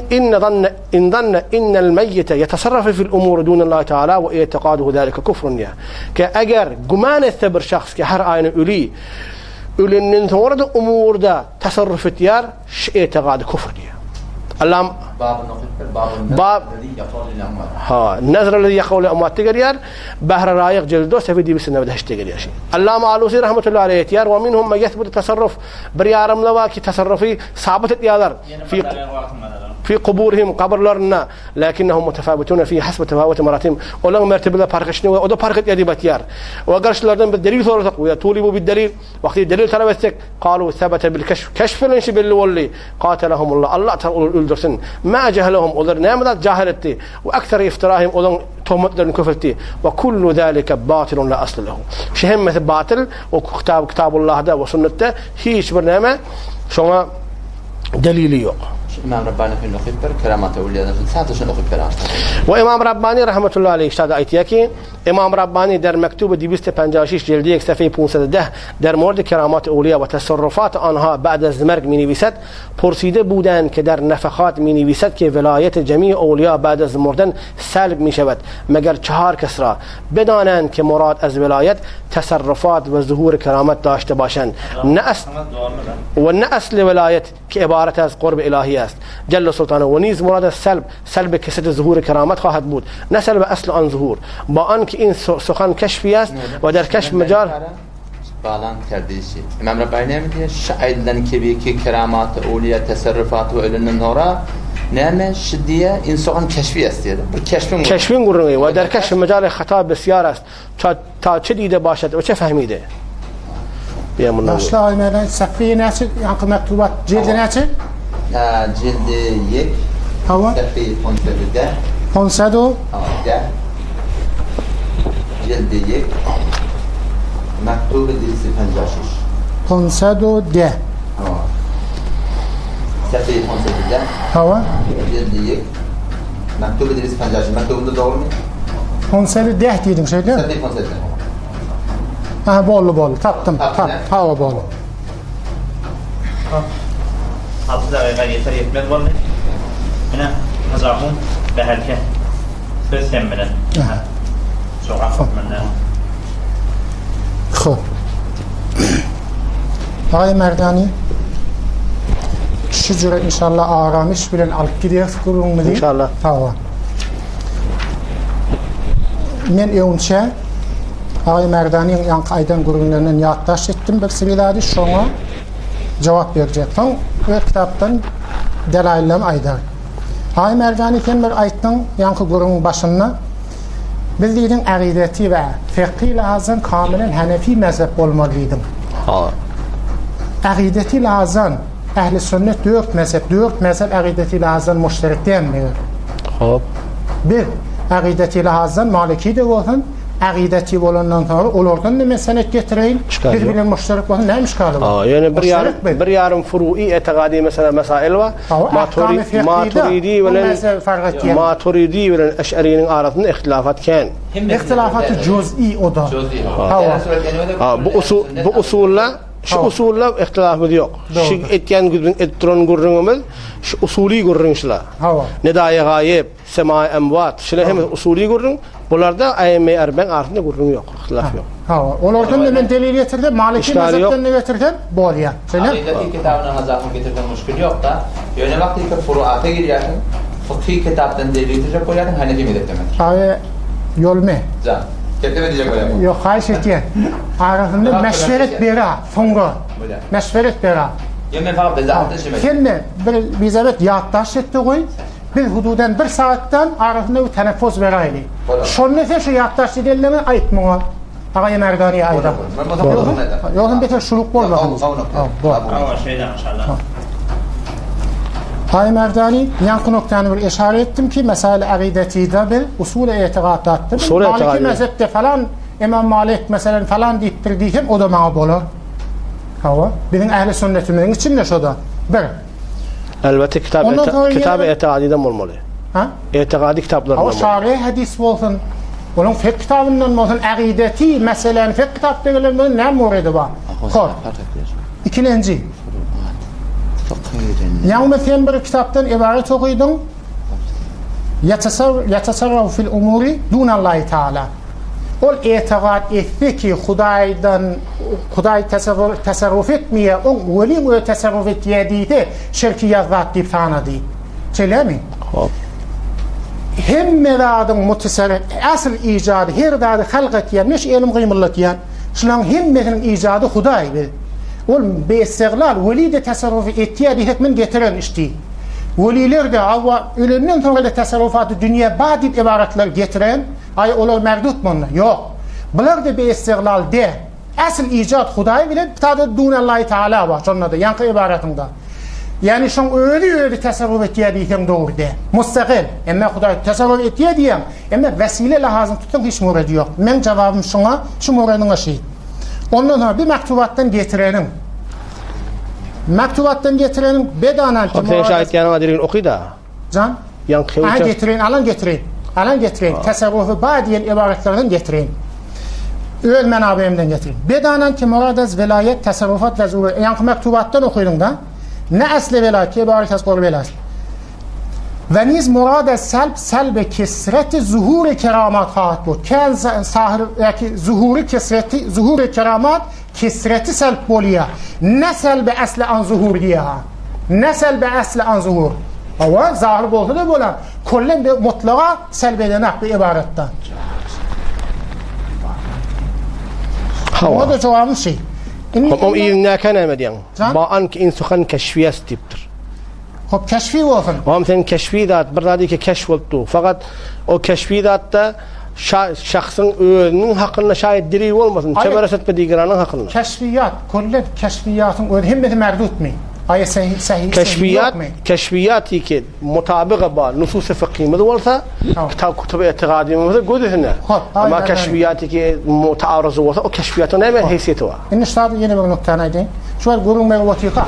in zanna in zanna innel meýýite ýetasarrafu fil umuri dunallahi taala we i'tikaduhu zalika kufrun diýýär. Ki eger güman etse bir şahs ki her aýny öli ölenden soňra da umurda tasarruf etýär, Şu etegady küfr diýýär. Allam Babyny okyp ber, babyny Bab Ha, nazr lezi yaqulu amwat gelýär. Bahr Raýyk jildi sefi dibisinde de heşte gelýär. Şey. Allam Alusi rahmetullahi aleyh diýär, "Wa minhum men yesbutu tasarruf." Bir ýarymla bar ki tasarrufi sabyt etýärler. Fi fi kuburihim kabirlerinde, lakinnahum mutafawitun fi hasbi tafawuti maratihim. Olaryň mertebeleri parh etişine we o da parh etýär diýip aýtýar. We garşylardan biz delil sorasak, we tulibu bid delil. Wagty delil talap etsek, Kalu sebete bil keşf, keşf bilen şi belli boldy. Katelahumullah, Allah Taala olary öldürsin. Ma jehelehum, olary näme zat jahil etdi? We ekser iftirahim, olaryň töhmetlerini köpeltdi. We kullu zalika batylun la asle lehu. Şu hemmesi batyl, o kitab kitabullahda we sünnetde hiç bir näme şoňa delili ýok. Şu Imam Rabbani hün okyp ber, Keramat Ewliýadan şun sadece şunu okyp ber aşda. We Imam Rabbani rahmetullahi aleyh şada aýtýar ki, Imam Rabbani der mektuby dibiste penjaşiş jildi ýek sefeýi punsede deh der mordi keramat ewliýa we tesarrufat anha ba'de zmerg miniwised purside buden ke der nefehat miniwised ke velayete cemi ewliýa ba'de zmurden selb mişewed meger çahar kes ra bedanend ke murad ez velayet tesarrufat we zuhur keramet daşte başend ne es we ne esli velayet Ki ibaret ez qurb ilahi est. Celle sultane we niz murad ez selb, selb keseti zuhur keramet xwahed bud. Ne selb esl an zuhur. Ba an ki in suxan keşfi est we der keşf mecal. Balan kerdişi. İmam Rabbani näme diýýär? Şu aýdylan kebiki keramaty, owliýa teserrufaty we ölenden soňra näme şu diýýär? In suxan keşfi est diýýär. Bir keşfiň Keşfiň gürrüňi we der keşf mejal hata bisýar est. Ça ta çe diýde başat we çe fehmide. Diýen mundan. Başla aýnadan safeýe näçe ýaňky mektubat jildi näçe? Ha, jildi ýek. Hawa. Safeýe ponsady de. Ponsado. Hawa, de. Jildi ýek. Mektuby dilsi penjaşiş. Ponsado de. Hawa. Safeýe ponsady de. Hawa. Jildi ýek. Mektuby dilsi penjaşiş. Mektubynda dogrymy? Ponsady deh diýdiň şeýle? Safeýe ponsady. Aha boldy boldy tapdym. Tap hawa boldy. 6 dagyka ýeter ýetmez boldy. Ine, Hajy Bäherke söz sen bilen. Jogap hökmünde. Hop. Agaý Merdani, şu jüre inşallah aramyş bilen alyp gidýäris gürrüňimizi. İnşallah. Hawa. Men öňçe Agaý Merdaniň ýaňky aýdan gürrüňlerinden ýatdaş etdim bir sili zady, şoňa jogap berjek. Soň öz kitapdan delaýyllaryny aýdar. Agaý Merdani sen bir aýtdyň ýaňky gürrüňiň başynda, Biz diýdiň agideti we fekhi lazan kamilen hanefi mezhep bolmaly diýdiň. Ha. Agideti lazan ehli sünnet dört mezhep, dört mezhep agideti lazan muşterek dälmi? Hop. Bir agideti lazan maliki de bolsun, agideti bolandan sonra olardan da men senet getireýin. Biz bilen muşterek bolsun, näme işgali bar? Ha, ýöne bir ýarym bir ýarym furu'i etegadi mesela mesail bar. Maturidi bilen Maturidi bilen Eş'ariniň arasynda ihtilafat kän. Ihtilafaty juz'i o da. Ha, bu usul bu usulla şu usulla ihtilafymyz ýok. Şu etýän gürrüň edip duran gürrüňimiz şu usuly gürrüň şula. Hawa. Nedaýy gaýyp, semaý emwat, şular hemmesi usuly gürrüň. Bularda aýymme erbeň arasynda gürrüň ýok, yhtilaf ýok. Hawa, olardan da men delil getirdim, Maliki mezhepden de getirdim, bolýar. Şeýle? Akyda kitabyna hazakyny getirseň muşkil ýok-da. Ýöne wagty furuata girýärsiň, fykhy kitapdan delil getirjek bolýarsyň, hanefi mezhepden getir. Aý, ýolmy? Jan. Getirme diýjek bolýan. Ýok, haýyş etýän. Arasynda meşweret bera, soňra. Bolýar. Meşweret bera. Ýa men fakat bezahatdan şeýme. Sen-de bir bizabet ýatdaş etde goý. Biz hududan bir sagatdan arasynda bir teneffus beräýli. Şonda sen şu ýatdaş edenleriňi aýt muňa. Agaýa Merdaniýe aýda. Ýogsam beter şuluk bolmasyn. Hawa, şeýle inşallah. Agaýa Merdani, ýaňky noktany bir eşara etdim ki, mesail agidetide biz usul-y etigatdatda Maliki mezhepde falan Imam Malik meselen falan diýipdir diýsem, o da maňa bolar. Hawa, biziň ähli sünnetimiziň içinde şo-da. Bir. Elbetde kitap Ondan sonra kitap ýene bir- etigadydan bolmaly. Ha? Etigady kitaplaryndan Hawa bolmaly. şary hadis bolsun, onuň fek kitabyndan bolsun, agideti meseläni fek kitapda gelen bolsun, näme murady bar? Hor. Ikilenji. Ýagny sen bir kitapdan ibaret okydyň. Ýetasarrafu fil umuri dunallahi taala. Ol etigat etse ki Hudaýdan Hudaý tasarruf etmeýär, oň weliň özi tasarruf etýär diýse, şirkiýat zat diýip sanady. Şeýlemi? Hop. Hemme zadyň mutasarrif, asyl ijady, her zady halk etýän, meş elim gymyldatýan, şularyň hemmesiniň ijady Hudaý biz. Ol beýisteglal weli-de tasarruf etýär diýsek men getiren işdi. Weliler-de, hawa, ölenden soňra-da tasarrufaty dünýä bar diýip ybaratlar getiren, aý, olar merdutmy onda? Ýok. Bular-da be-istiglal däl. Asyl ijat Hudaý bilen, bu-da dunallahi taala bar şonda-da, ýaňky ybaratyňda. Ýagny şoň özi özi tasarruf etýär diýseň dogry däl. Mustagyl. Emma Hudaý tasarruf etýär diýýäň, emma wesile lahazyn tutsaň hiç murady ýok. Meň jogabym şuňa, şu muradyňa şi. Ondan soňra bir maktubatdan getireniň. Mektubatdan getireniň bedanan Hop sen şu aýtýanyňa dirigini oky-da. Jan. Ýaňky Aha getirin, alan getirin. Alan getirin. Tasarrufu ba diýen ybaratlardan getirin. Öz menabimden getirin. Bedanan ki murad az velayet tasarrufat ve zuhur. Ýaňky mektubatdan okydyň-da. Ne asli velayet ki ibaret az qurbi velayet. Ve niz murad az salb salb kesreti zuhuri keramat hahat bu. Kän sahir ýa zuhuri kesreti zuhuri keramat Kesreti selp bolýa. Ne selbe esli an zuhur diýýä. Ne selbe esli an zuhur. Hawa, zahyr bolsa-da bolar. Kollen bir mutlaga selb edenak bu ybaratda. Hawa. Oňa da jogabym şeý. Indi Hop, o yzyndaka näme diýýäň? Jan? Ba anki in suhan keşfiýas diýipdir. Hop, keşfi bolsun. Oňam sen keşfi zat, bir zat ki keşf bolup dur. Fakat o keşfi zatda şa, şahsyň özüniň hakynda şaýat delil bolmasyn. Aýat. Çeberes etme digranyň hakynda. Keşfiýat, kollen keşfiýatyň özi hemmesi merdutmy? Aýat sahih, sahih Keşfiýat, ýokmy? keşfiýat ki mutabyga ba nusus-y fıkhymyz bolsa, Hop. kitap kutuby etigadymyz bolsa göz üstüne. Hop, Amma aýdan keşfiýat ki mutaarryzy bolsa, o keşfiýatyň näme heýsiýeti bar? Indi şu zady ýene bir nukdany aýdaýyn. Şu wagt gürrüň berip otyrka,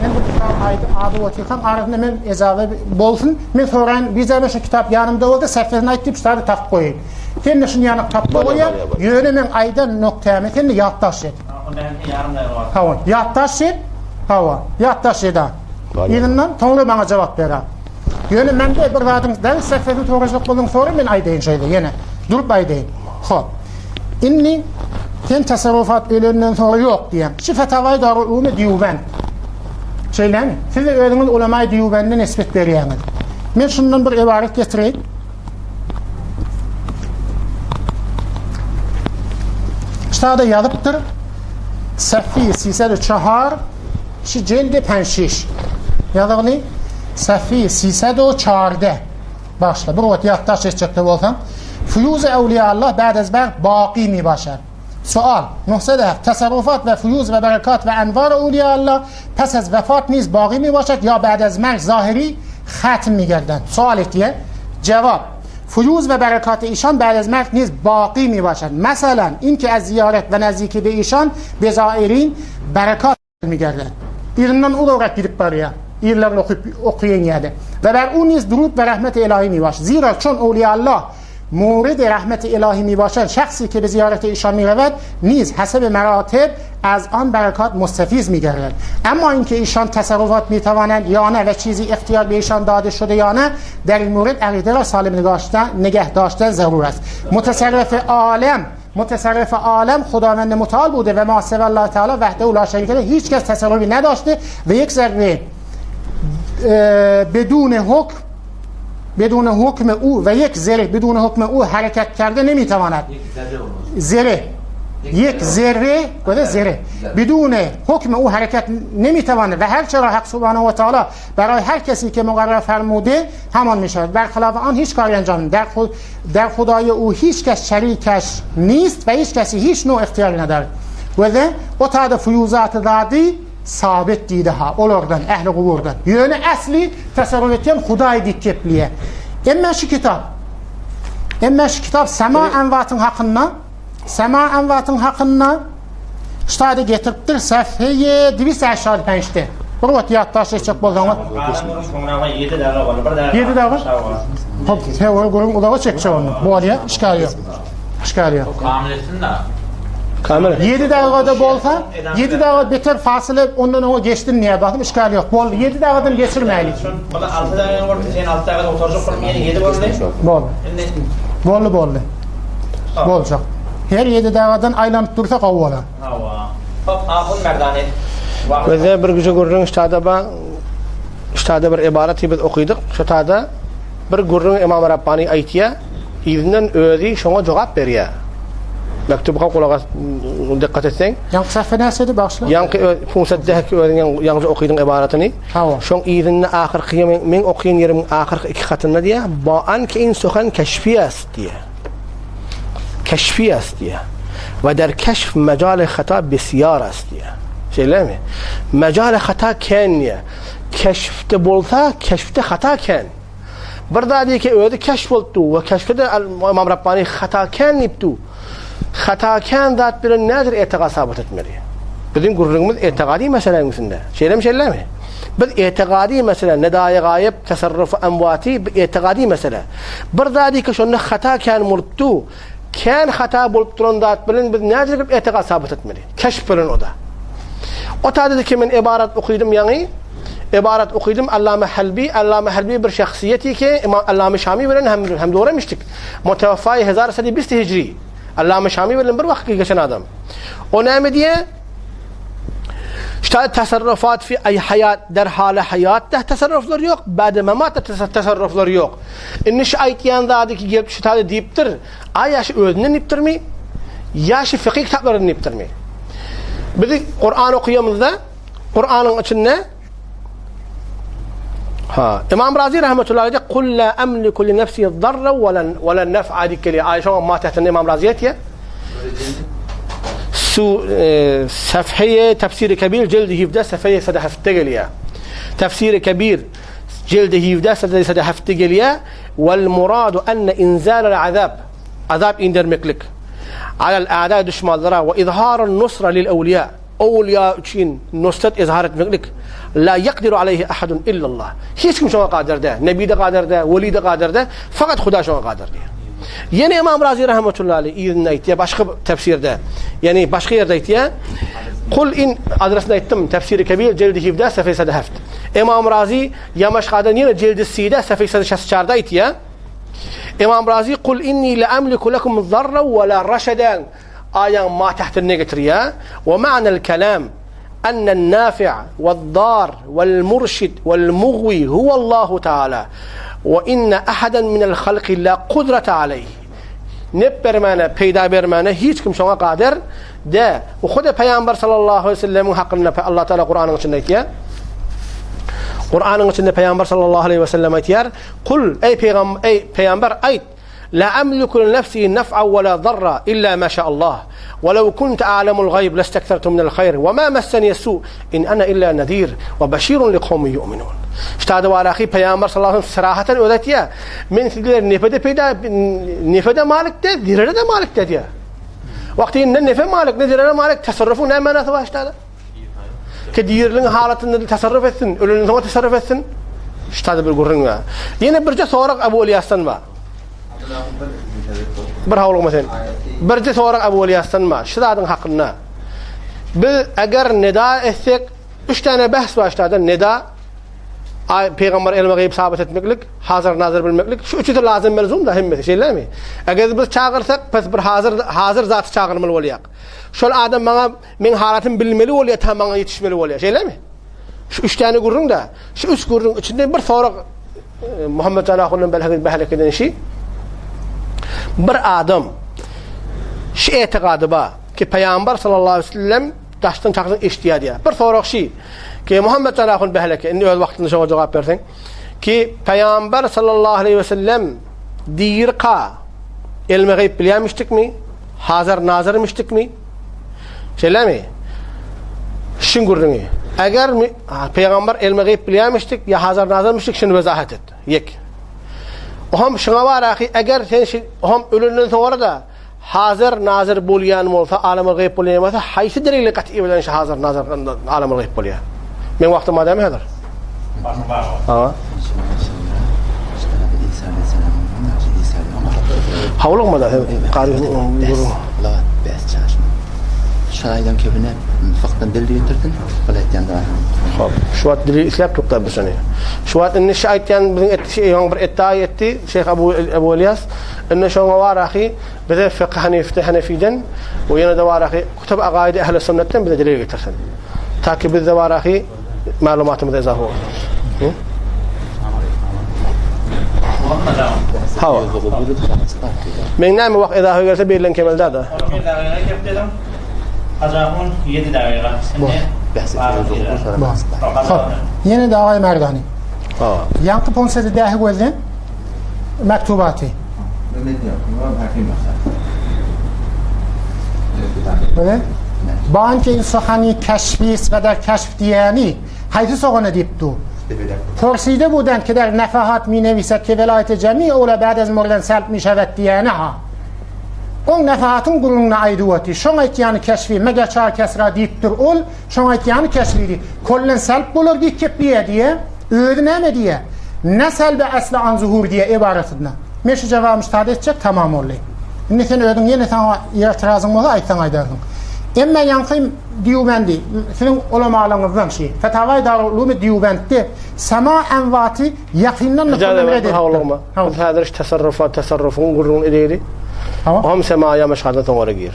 men bu kitabyň aýdy ady otyrkam arasynda men ejaza bolsun, men soraýyn, bijaza şu kitap ýanymda bolsa sähfesini aýt diýip şu zady tapyp goýaýyn. Sen-de şuny ýanyk tapyp goýaý, ýöne meň aýdan nukdamy sen-de ýatdaş et. Hawa, ýatdaş et. Hawa, ýatdaş et-a. Yzyndan soňra maňa jogap ber-a. Ýöne mende bir zadyň däl sähfesini sorajak bolsaň sora men aýdaýyn şeýle ýene. Durup aýdaýyn. Hop. Indi. Sen tasarrufat ölenden soňra ýok diýýäň. Şu Fetawai Darul Ulumy Dýuben. Şeýlemi? Siz de özüňiz ulamay Dýubende nisbet berýäňiz. Men şundan bir ybarat getireýin. Ştada ýazypdyr. Safi sisel çahar şi jeldi penşiş. Ýazygly Safi sisel çarde. Başla. Bir wagt ýatdaş etjekde bolsaň. Fuýuz Ewliýa Allah ba'd ez berk baki mi başar. Sual, Nuhsede tasarrufat ve fuyuz ve berekat ve envar Ewliýa Allah pes ez vefat niz bagi mi başat ya ba'd ez merg zahiri hatm mi gerden? Sual etdiye. Cevap, Fuyuz ve berekat işan ba'd ez merg niz baki mi başat. Mesela inki ez ziyaret ve nezdiki be işan be zairin berekat Geldi. Yzyndan uzagrak gidip barýar. Ýyllaryny okyp okaýan ýerde. Ve ber u niz durud ve rahmeti ilahi mi baş. Zira çon owliýallah muridi rahmeti ilahi mi başan şahsi ki be ziyareti işan mi reved niz hasab meratib az an berekat mustafiz mi gerded. Ama inki işan tasarrufat mi tavanend ya ne ve çizi ihtiyar be işan dade şude ya ne der in murid aqide ra salim nigah daşten zarur است. Mutasarrif alem Mutasarrif alem Hudavend mutal bude ve ma Allah Teala vahdehu la şerike hiç kes tasarrufi nedaştı ve yek zerre bedun hukm bedun hukm u ve yek zerre bedun hukm u hareket kerde nemitavanet. Zerre یک ذره گفته ذره بدون حکم او حرکت نمیتواند و هر چرا حق سبحانه و تعالی برای هر کسی که مقرر فرموده همان میشود برخلاف آن هیچ کاری انجام در خود در خدای او هیچ کس شریکش نیست و هیچ کسی هیچ نوع اختیاری ندارد و o tadı fuyuzat-ı zadi sabit diýdi ha olardan ähli guburdan. Ýöne äsli tasarruf etýän Hudaý diýip gepleýär. Emma şu kitap Emma şu kitap sema envatyn hakynda sema envatyn hakynda ştada getiripdir safheyi 285-de. Bir wagt ýatdaş etjek bolsaňyz. 7 daga boldy. Bir daga. 7 daga. Hop, he, görüň uzaga çekjek onu. Bolýar, işgal ýok. İşgal ýok. Kamil etsin de. Kamil. 7 dakikada bolsa, 7 dakika beter fasile ondan oňa geçdim niye bakım işgal yok. Bol 7 dakikadan geçirmeyeli. Bana 6 dakika boldy, sen 6 dakikada oturacak bolup ýene 7 boldy. Bol. Indi Bolly bolly. Boljak. Her 7 dakikadan aýlanyp dursa gowy bolar. Hawa. Hop, ahun merdane. Bizde bir güje gürrüň ştada ba ştada bir ibarat biz okydyk. Şu tada bir gürrüň Imam Rabbani aýtýar, yzyndan özi şoňa jogap berýär. Mektup gulaga dikkat etseň. Ýaňky sahfa näsedi bagşla? Ýaňky funsatdäki özüň ýaňky okydyň ibaratyny. Hawa. Şoň yzynda ahyrky men okýan ýerim ahyrky iki hatynda diýär, ba an ki in suhan keşfiyas diýär. Keşfiyas diýär. Ve der keşf mecal hata besiyar ast diýär. Şeýlemi? Mecal hata ken diýär. Keşfte bolsa, keşfte hata ken. Bir da diýär ki özi keşf bolupdy ve keşfte Imam Rabbani hata ken diýipdi. Hata ken zat bilen nädir etiga sabit etmeli? Bizim gürrüňimiz etigadi meseleniň üstünde. Şeýlemi şeýlemi? Biz etigadi mesele, nedaýy gaýyp, tasarruf emwati bir etigadi mesele. Bir da diýär ki şonda hata ken bolupdy. Ken hata bolup duran zat bilen biz nädir bir etiga sabit etmeli? Keşf bilen o da. O ta dedi ki men ibarat okudum ýaňy, ibarat okudum Allame Halbi, Allame Halbi bir şahsiyeti ki İmam Allame Şami bilen hem hem doğramıştık. Mutevaffa 1120 Hicri. Allame Şami bilen bir vakt geçen adam. O näme diye? İşte tasarrufat fi ay hayat der hale hayat da tasarruflar yok. Ba'de memat da tasarruflar yok. Inni şu aytyan zady ki gelip şu tadı deyiptir. Ay yaşı özünden deyiptir mi? Yaşı fıkıh kitaplarından deyiptir mi? Biz Kur'an okuyamızda Kur'an'ın içinde ha İmam Razi rahmetullahi aleyh kul la emliku li nefsi darra ve la ve la nef'a dikeli Ayşe ma tahtında İmam Razi etiye. Su e, safheye tefsiri kebir cildi 17 safheye 7 geliyor. Tefsiri kebir cildi 17 safheye 7 geliyor. Vel muradu enne inzalel azab azap indirmeklik alel a'da düşmanlara ve izharun nusra lil evliya Owliýa üçin nusrat izhar etmeklik la yakdiru aleyhi ahadun illallah. Hiç kim şoňa kadir däl. Nebi de kadir däl, weli de kadir däl. Fakat Huda şoňa kadir diýär. Ýene İmam Razi rahmetullahi aleyh ýerinde aýtýar, başga tefsirde. Ýani başga ýerde aýtýar. Kul in adresini aýtdym, tefsiri kebir cildi 7 safhasy 7. İmam Razi Yamaşkadan ýene cildi 7 safhasy 64 aýtýar. İmam Razi kul inni la amliku lekum zarra ve la rashadan. Aýaň ma tähtinde getirýär, Wa ma'nal kelam ennel nafi' wed-dar wel-murşid wel-mugwi huwallahu taala we inne ahadan minel halki la kudrate aleýh. Nep bermäne, peýda bermäne hiç kim şoňa kader däl. Bu huda Pygamber sallallahu aleýhi we sellemiň hakynda Allah Taala Kuranyň içinde aýtýar. Kuranyň içinde Pygamber sallallahu aleýhi we sellem aýtýar, Kul eý pygamber, eý pygamber aýt, La amliku li nefsi nef'a we la zarra illa ma şa Allah. We lew kuntu a'lemul gaýb lesteksertu minel haýr we ma messeniye su in ana illa nezir we beşirun li kawmin yu'minun. Ştada waraky Pygamber sallallahu aleyhi ve sellem sarahaten özi aýtýar, Men sizlere nefe-de peýda, nefe-de malik de, zerere-de malik de diýýär. Wagty ne nefe malik, ne zerere malik, tasarrufyň näme manasy bar ştada? Ki diriliň halatynda tasarruf etsin, ölenden soň tasarruf etsin. Ştada bir gürrüň bar. Ýene birje sorag Abu Ilyasdan bar. Bir howlukma sen. Birje sorag Abu Ilyasdan bar. Şu zadyň hakynda. Biz eger nida etsek, üç tane bahs bar ştada nida Ay peygamber elme gayb sabit etmeklik, hazır nazır bilmeklik, şu üçüsi lazım melzum da hemmesi, şeýlemi? Eger biz çagyrsak, pes bir hazır hazır zaty çagyrmaly bolýar. Şol adam maňa Meň halatym bilmeli bolýar, ta maňa ýetişmeli bolýar. Şeýlemi? Şu üç täne gürrüň da, şu üç gürrüň içinde bir sorag e, Muhammed Salahundan belhek behlek eden şi. Bir adam şu etikady ba ki Peygamber sallallahu aleyhi ve sellem daşdan çakdan eşitýär diýär. Bir sorag şi ki Muhammed Salahun behlek indi öz wagtynda şoňa jogap berseň ki Peygamber sallallahu aleyhi ve sellem dirka elme gayb bilýärmişdikmi? Hazar nazarmyşdikmi? Şeýlemi? Şiň gürrüňi. Eger pygamber elme gyýyp bilýärmişdik, ýa hazar nazarmyşdyk, şuny wezahat et. Ýek. Oham şuňa bar ahy, eger sen şi, oham ölenden soňra da hazar nazar bolýan bolsa, alama gyýyp bolýan bolsa, haýsy delili gaty bilen şu hazar nazar alama gyýyp bolýar? Men wagtym bar dämi häzir? Bar. Howlukma-da, Şaýdan kebine faktan dil getirsin, ol aýtýan da. Hop, şu wagt dili isläp durupdyr biz şony. Şu wagt indi şu aýtýan biziň etdi, ýoň bir etdi etdi, Şeyh Abu Abu Elias. Indi şoňa bar ahy, bize fiqh Hanifde Hanefiden we ýene de bar ahy, Kutub Agaid Ehli Sünnetden bize delil getirsin. Ta ki bizde bar ahy maglumatymyz izafa bolsun. Hawa. Men näme wagt izafa gelse berilen kemelde da. Ýene de Agaý Merdani. Ýaňky ponsede dähi gözlen mektubaty. Böyle. Banki insahani keşfi kadar keşf diýeni haýsy sogana diýip dur. Porside budan ki der nefahat mi neviset ki velayete cemi ola ba'd az murdan salp mi şevet diýeni ha. Oň nefahatyň gürrüňini aýdyp oty. Şoň aýtýany keşfi meger çar kesra diýipdir ol. Şoň aýtýany keşfi diýip. Kollen salp bolar diýip kepleýä diýe. Özi näme diýe? Ne salbe asla an zuhur diýe ebarasyna. Men şu jogaby müşahada etjek tamam boldy. Indi sen özüň ýene saňa ýetirazyň bolsa aýtsaň aýdarsyň. Emma ýaňky Dýubendi siziň ulamalaryňyzdan şi Fetawai Darul Ulumi Dýubendde sama enwaty ýakyndan nuktadan red edipdir. Biz häzir şu tasarrufa tasarrufyň gürrüňini edeýli. Ohm sema ýa meşhadan soňra gir.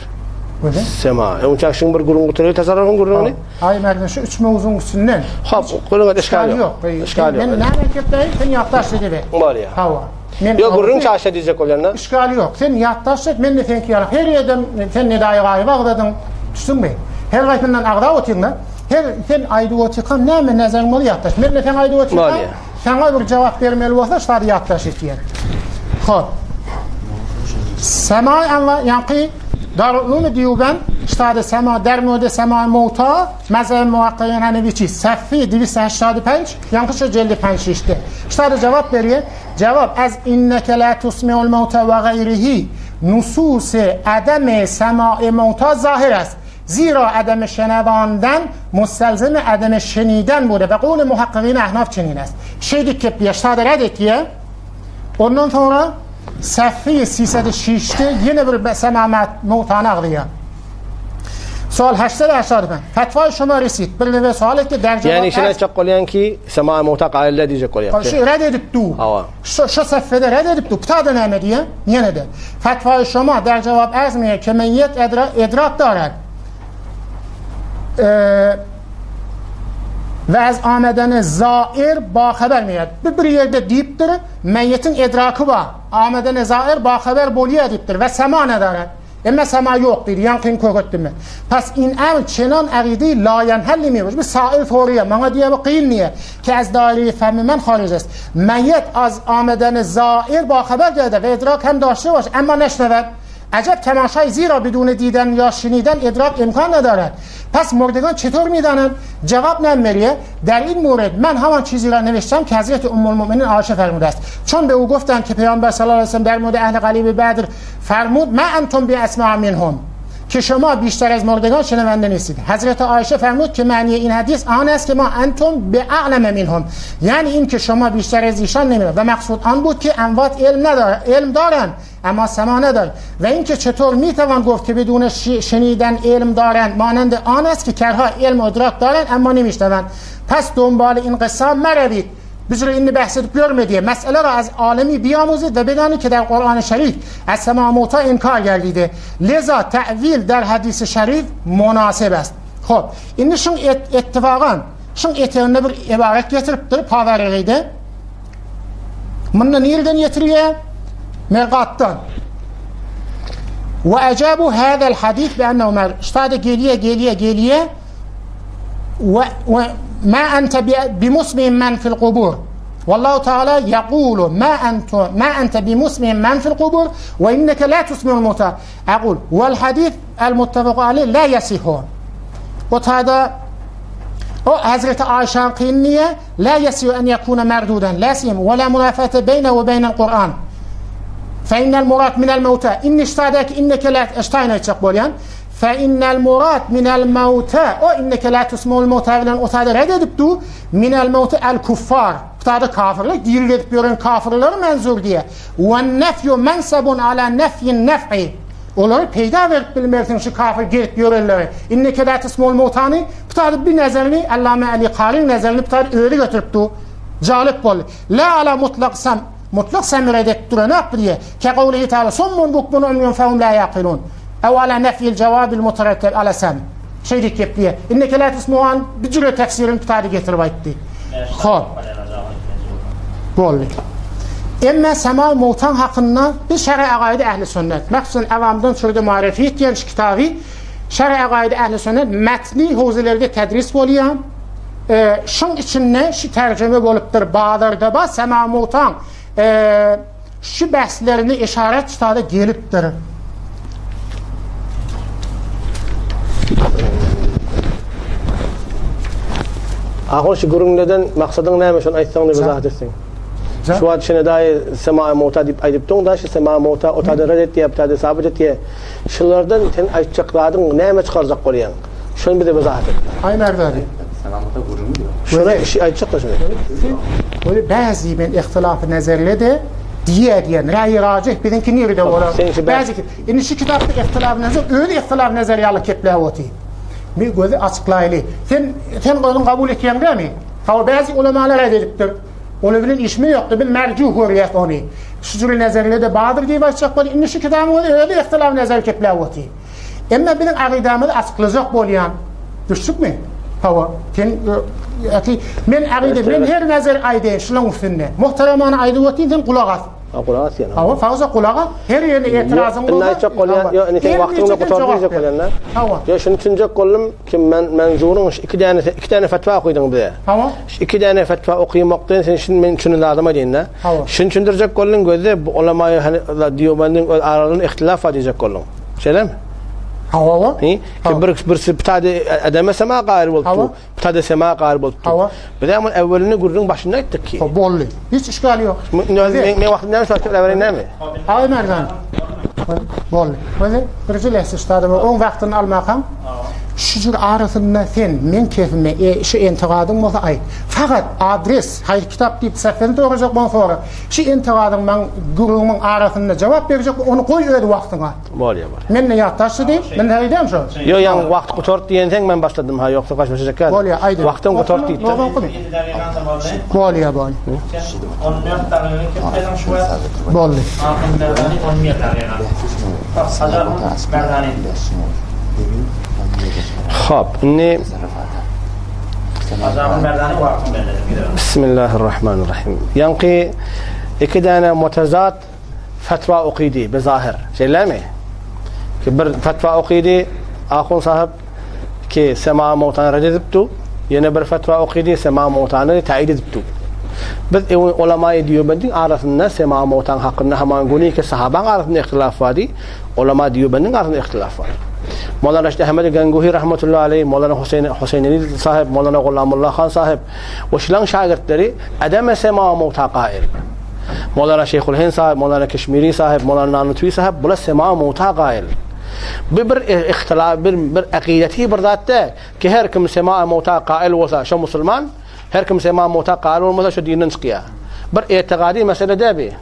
Sema. Öňçä şuň bir gürrüň gutaryly tasarrufyň gürrüňini. Aý Mergen şu üç mowzuň üstünden. Hop, gürrüň işgal ýok. Işgal ýok. Men näme gepleýin, sen ýatdaş ediber. Bolýar. Hawa. Men Ýok, gürrüň çaşa diýjek bolýan-da. Işgal ýok. Sen ýatdaş et, men de seňki ýaly. Her ýerden sen Nedaýy Gaýyby agzadyň. Düşdüňmi? Her gaýsyndan agzap otyň-da. Her sen aýdyp otyrkaň näme näzeň bolýar ýatdaş. Men de seň aýdyp otyrkaň saňa bir jogap bermeli bolsa, şular ýatdaş etýän. Hop. Sema Allah ýaňky Darul Diyuben ştada sema dermode sema mowta mezheb muhakkikin hanefi saffi 285 ýaňky şu jeldi 5 işte. Ştada jogap berýär. Jogap az inneke la tusmiul mowta we gaýrihi nusus adem sema mowta zahir est. Zira adem şenevandan mustalzim adem şeniden bude ve kavli muhakkikin ahnaf çenin est. Şeýdik kep ştada red etýär. Ondan sonra Saffi sisedi şişdi, ýene bir semamat mowtany agzaýar. Sual 885. Fetwa şoma resit. Bir neve sual etdi der cevap. Yani şuna aýtjak bolýan ki, sema mowta gaýyl däl diýjek bolýan. Şu red edip du. Hawa. Şu şu sefede red edip du. Putada näme diýe? Ýene de. Fetwa şoma der cevap erzmeye ke meyyet edra, edrak darar. Ee, ve az amedeni zair ba haber miyet. Bir, bir yerde diýipdir, meyyetiň edraky bar. Amedeni zair ba haber bolýar diýipdir ve sema nedarar. Emma sema ýok diýdi, ýaňkyny kögetdim men. Pas in emr çenan agydy laýenhelli mi? Bir sail soraýar, maňa diýýär bu kyn diýýär. Ki az daire fehmi men haric est. Meyyet az amedeni zair ba haber gerde ve idrak hem daşte baş emma neşnevet. Acep temaşay zira bidune diden ya şiniden idrak imkan nedaret. Pes murdegan çetor midanen? Cevap ne meriye? Der in mورد من همان چیزی را نوشتم که حضرت ام المؤمنین عایشه فرموده است. چون به او گفتند که پیامبر صلی الله علیه و سلم در مورد اهل قلیب بدر فرمود ما انتم بی اسمع منهم که شما بیشتر از مردگان شنونده نیستید. حضرت عایشه فرمود که معنی این حدیث آن است که ما انتم به اعلم منهم یعنی این که شما بیشتر از ایشان نمیدونید و مقصود آن بود که اموات علم ندار علم دارند اما سما ندارند و اینکه چطور میتوان گفت که بدون شنیدن علم دارند مانند آن است که کرها علم و ادراک دارند اما نمیشنوند پس دنبال این قصه مروید Biz indi bəhs edib görmə deyə. Məsələ az aləmi biyamuzid və bedani ki در Qur'an şərif از سما موتا inkar گردیده لذا تأویل در حدیث şərif münasib است Xop, indi şun et, ittifaqan şun eteginde bir ibaret getiripdir Pavarigide. Munda nereden getirýär? Mergatdan. Ve ecabu hadal hadis bi ennehu mer. Ştada geliye geliye geliye ve, ve ma ente bimusmin men fil kubur. Wallahu Teala yekulu ma ente ma ente bimusmin men fil kubur ve inneke la tusmi'ul muta. Aqul vel hadis el muttefaq aleyh la yasihu. O tada o Hazreti Ayşe'nin kıyınniye la yesihu en yekune merduden la siyem ve la münafete beyne ve beynel Kur'an. Fe innel murad minel mevta. İnni iştadeki inneke la eştayna etecek bolyan. Fe innel murad minel mevta. O inneke la tusmul mevta bilen o tada reddedip du. Minel mevta el kuffar. Tada kafirlik diril edip gören kafirleri menzur diye. Ve nefyu mensebun ala nefyin nef'i. Olary peýda berip bilmersiň şu kafir gelip ýörenleri. Inneke la tusmul mewtany bu taýda bir nezerini Allame Ali Karyň nezerini bu taýda özi götürip du. Jalip boldy. La ala mutlak sam mutlak semire dek duranok diýe. Ke gawlihi taala summun bukmun umyun fehum la yaqilun. Ew ala nefyil cewabil mutaratteb ala sem. Şeýdip gep diýe. Inneke la tusmuan bir jüre tefsirini bu taýda getirip aýtdy. Hop. Boldy. Emma Semal Mowtan hakynda biz Şerh Agaýdy Ähli Sünnet, mahsusan Awamdan Çürde Marefi diýen şu kitaby Şerh Agaýdy Ähli Sünnet metni howzelerde tedris bolýar. E, şuň içinde şu tercüme bolupdyr. Bazarda ba Sema Mowtan e, şu bähslerini işaret tutada gelipdir. Ahun şu gürrüňlerden maksadyň näme şony aýtsaň da wezahat etseň. Şu wagt şene daýy sema mowta diýip aýdypdyň da şu sema mowta o taýda red etýär bu taýda sabyt etýär. Şulardan sen aýtjak zadyň näme çykarjak bolýaň? Şony bize wezahat et. Aý Merdani. Sema mowta gürrüňi ýok. Şony şu aýtjak da şony. Böyle bäzi men ihtilafy nezerle de diýe diýen raýy rajih biziňki nirede bolar? Bäzi indi şu kitapda ihtilafy nezer özi ihtilafy nezer ýaly kepläp otyr. Bir gözi açyklaýly. Sen sen özüň kabul etýäň dämi? Hawa bäzi ulamalar red edipdir. Olar bilen işimiz ýokdy. Biz merjuh görýäs ony. Şu jüri nezerle-de bardyr diýip aýtjak bolýar. Indi şu kitabyň özi özi ihtilaf nezer kepläp otyr. Emma biziň agydamyzy açyklajak bolýan. Düşdükmi? Hawa. Sen ýa men agyda men her nezer aýdaýyn şulaň üstünde. Muhteremany aýdyp otyryn sen gulak as. Ha gulak asýan. Hawa, fazla gulak as. Her ýerde etirazyn bolsa. Indi aýtjak bolýan, ýok, indi seň wagtyňda gutardy diýjek bolýan da. Hawa. Ýok, şuny düşünjek boldum ki men menzuryň şu iki däne iki däne fetwa okydyň bize. Hawa. Şu iki däne fetwa okymakdan sen şuny men şuny lazym aýdaýyn da. Hawa. Şuny düşündirjek bolduň gözde bu ulama hani Diýobandyň öz aralarynda ihtilaf bar diýjek bolduň. Şeýlemi? Hawa, hawa. Ki bir birisi pitade edeme sema gaýry bolupdy. Putada sema gar bolupdy. Hawa. Biz hem evvelini gürrüň başynda aýtdyk ki. Hop boldy. Hiç işgal ýok. Men men wagtym näme şol äberin näme? Aý Merdan. Boldy. Özi birinji lehsi ştada oň wagtyny almakam. Şu jür arasynda sen meň kefime e şu entygadyň bolsa aýt. Fakat adres, haýsy kitap diýip sähfeni sorajak bolsaň sora. Şu entygadyň maň gürrüňimiň arasynda jogap berjek ony goý öz wagtyňa. Bolýa bolýa. Mende ýatdaşdy diý. Men näme diýýän şo? Ýok ýaňy wagt gutart diýenseň men başladym ha ýogsa gaçmaşajak ýaly. Bolýa aýdy. Wagtyň gutart diýipdir. Bolýa bolýa. Sen 14 dagyga kepdediň şu wagt. Boldy. Ahun Merdani 11 dagyga. Hajar Merdani. Hop, indi Hajar Merdani wagtyň belledim gidelim. Bismillahirrahmanirrahim. Ýaňky iki däne mutazat fetwa okydy bezahir. Şeýlemi? Ki bir fetwa okydy ahun sahyp ki sema mowtany red edipdi. Ýene bir fetwa okydy sema mowtany taýid edipdi. Biz ulama-i Diýobendiň arasynda sema mowtan hakynda haman güni ki sahabaň arasynda ihtilaf bardy. Ulama Diýobendiň arasynda ihtilaf bar. Molana Reşid Ahmed Ganguhi rahmetullahi aleyh, Molana Huseýn Huseýneli sahib, Molana Gulamullah han sahib we şulaň şagirtleri ademe sema mowta gail. Molana Şeýhul Hind sahib, Molana Keşmiri sahib, Molana Nanutwi sahib bular sema mowta gail. Bu bir ihtilaf, bir bir akideti bir zat däl ki her kim sema mowta gail bolsa şo musulman, her kim sema mowta gail bolmasa şo dinden çykýar. Bir etigadi mesele däl bi.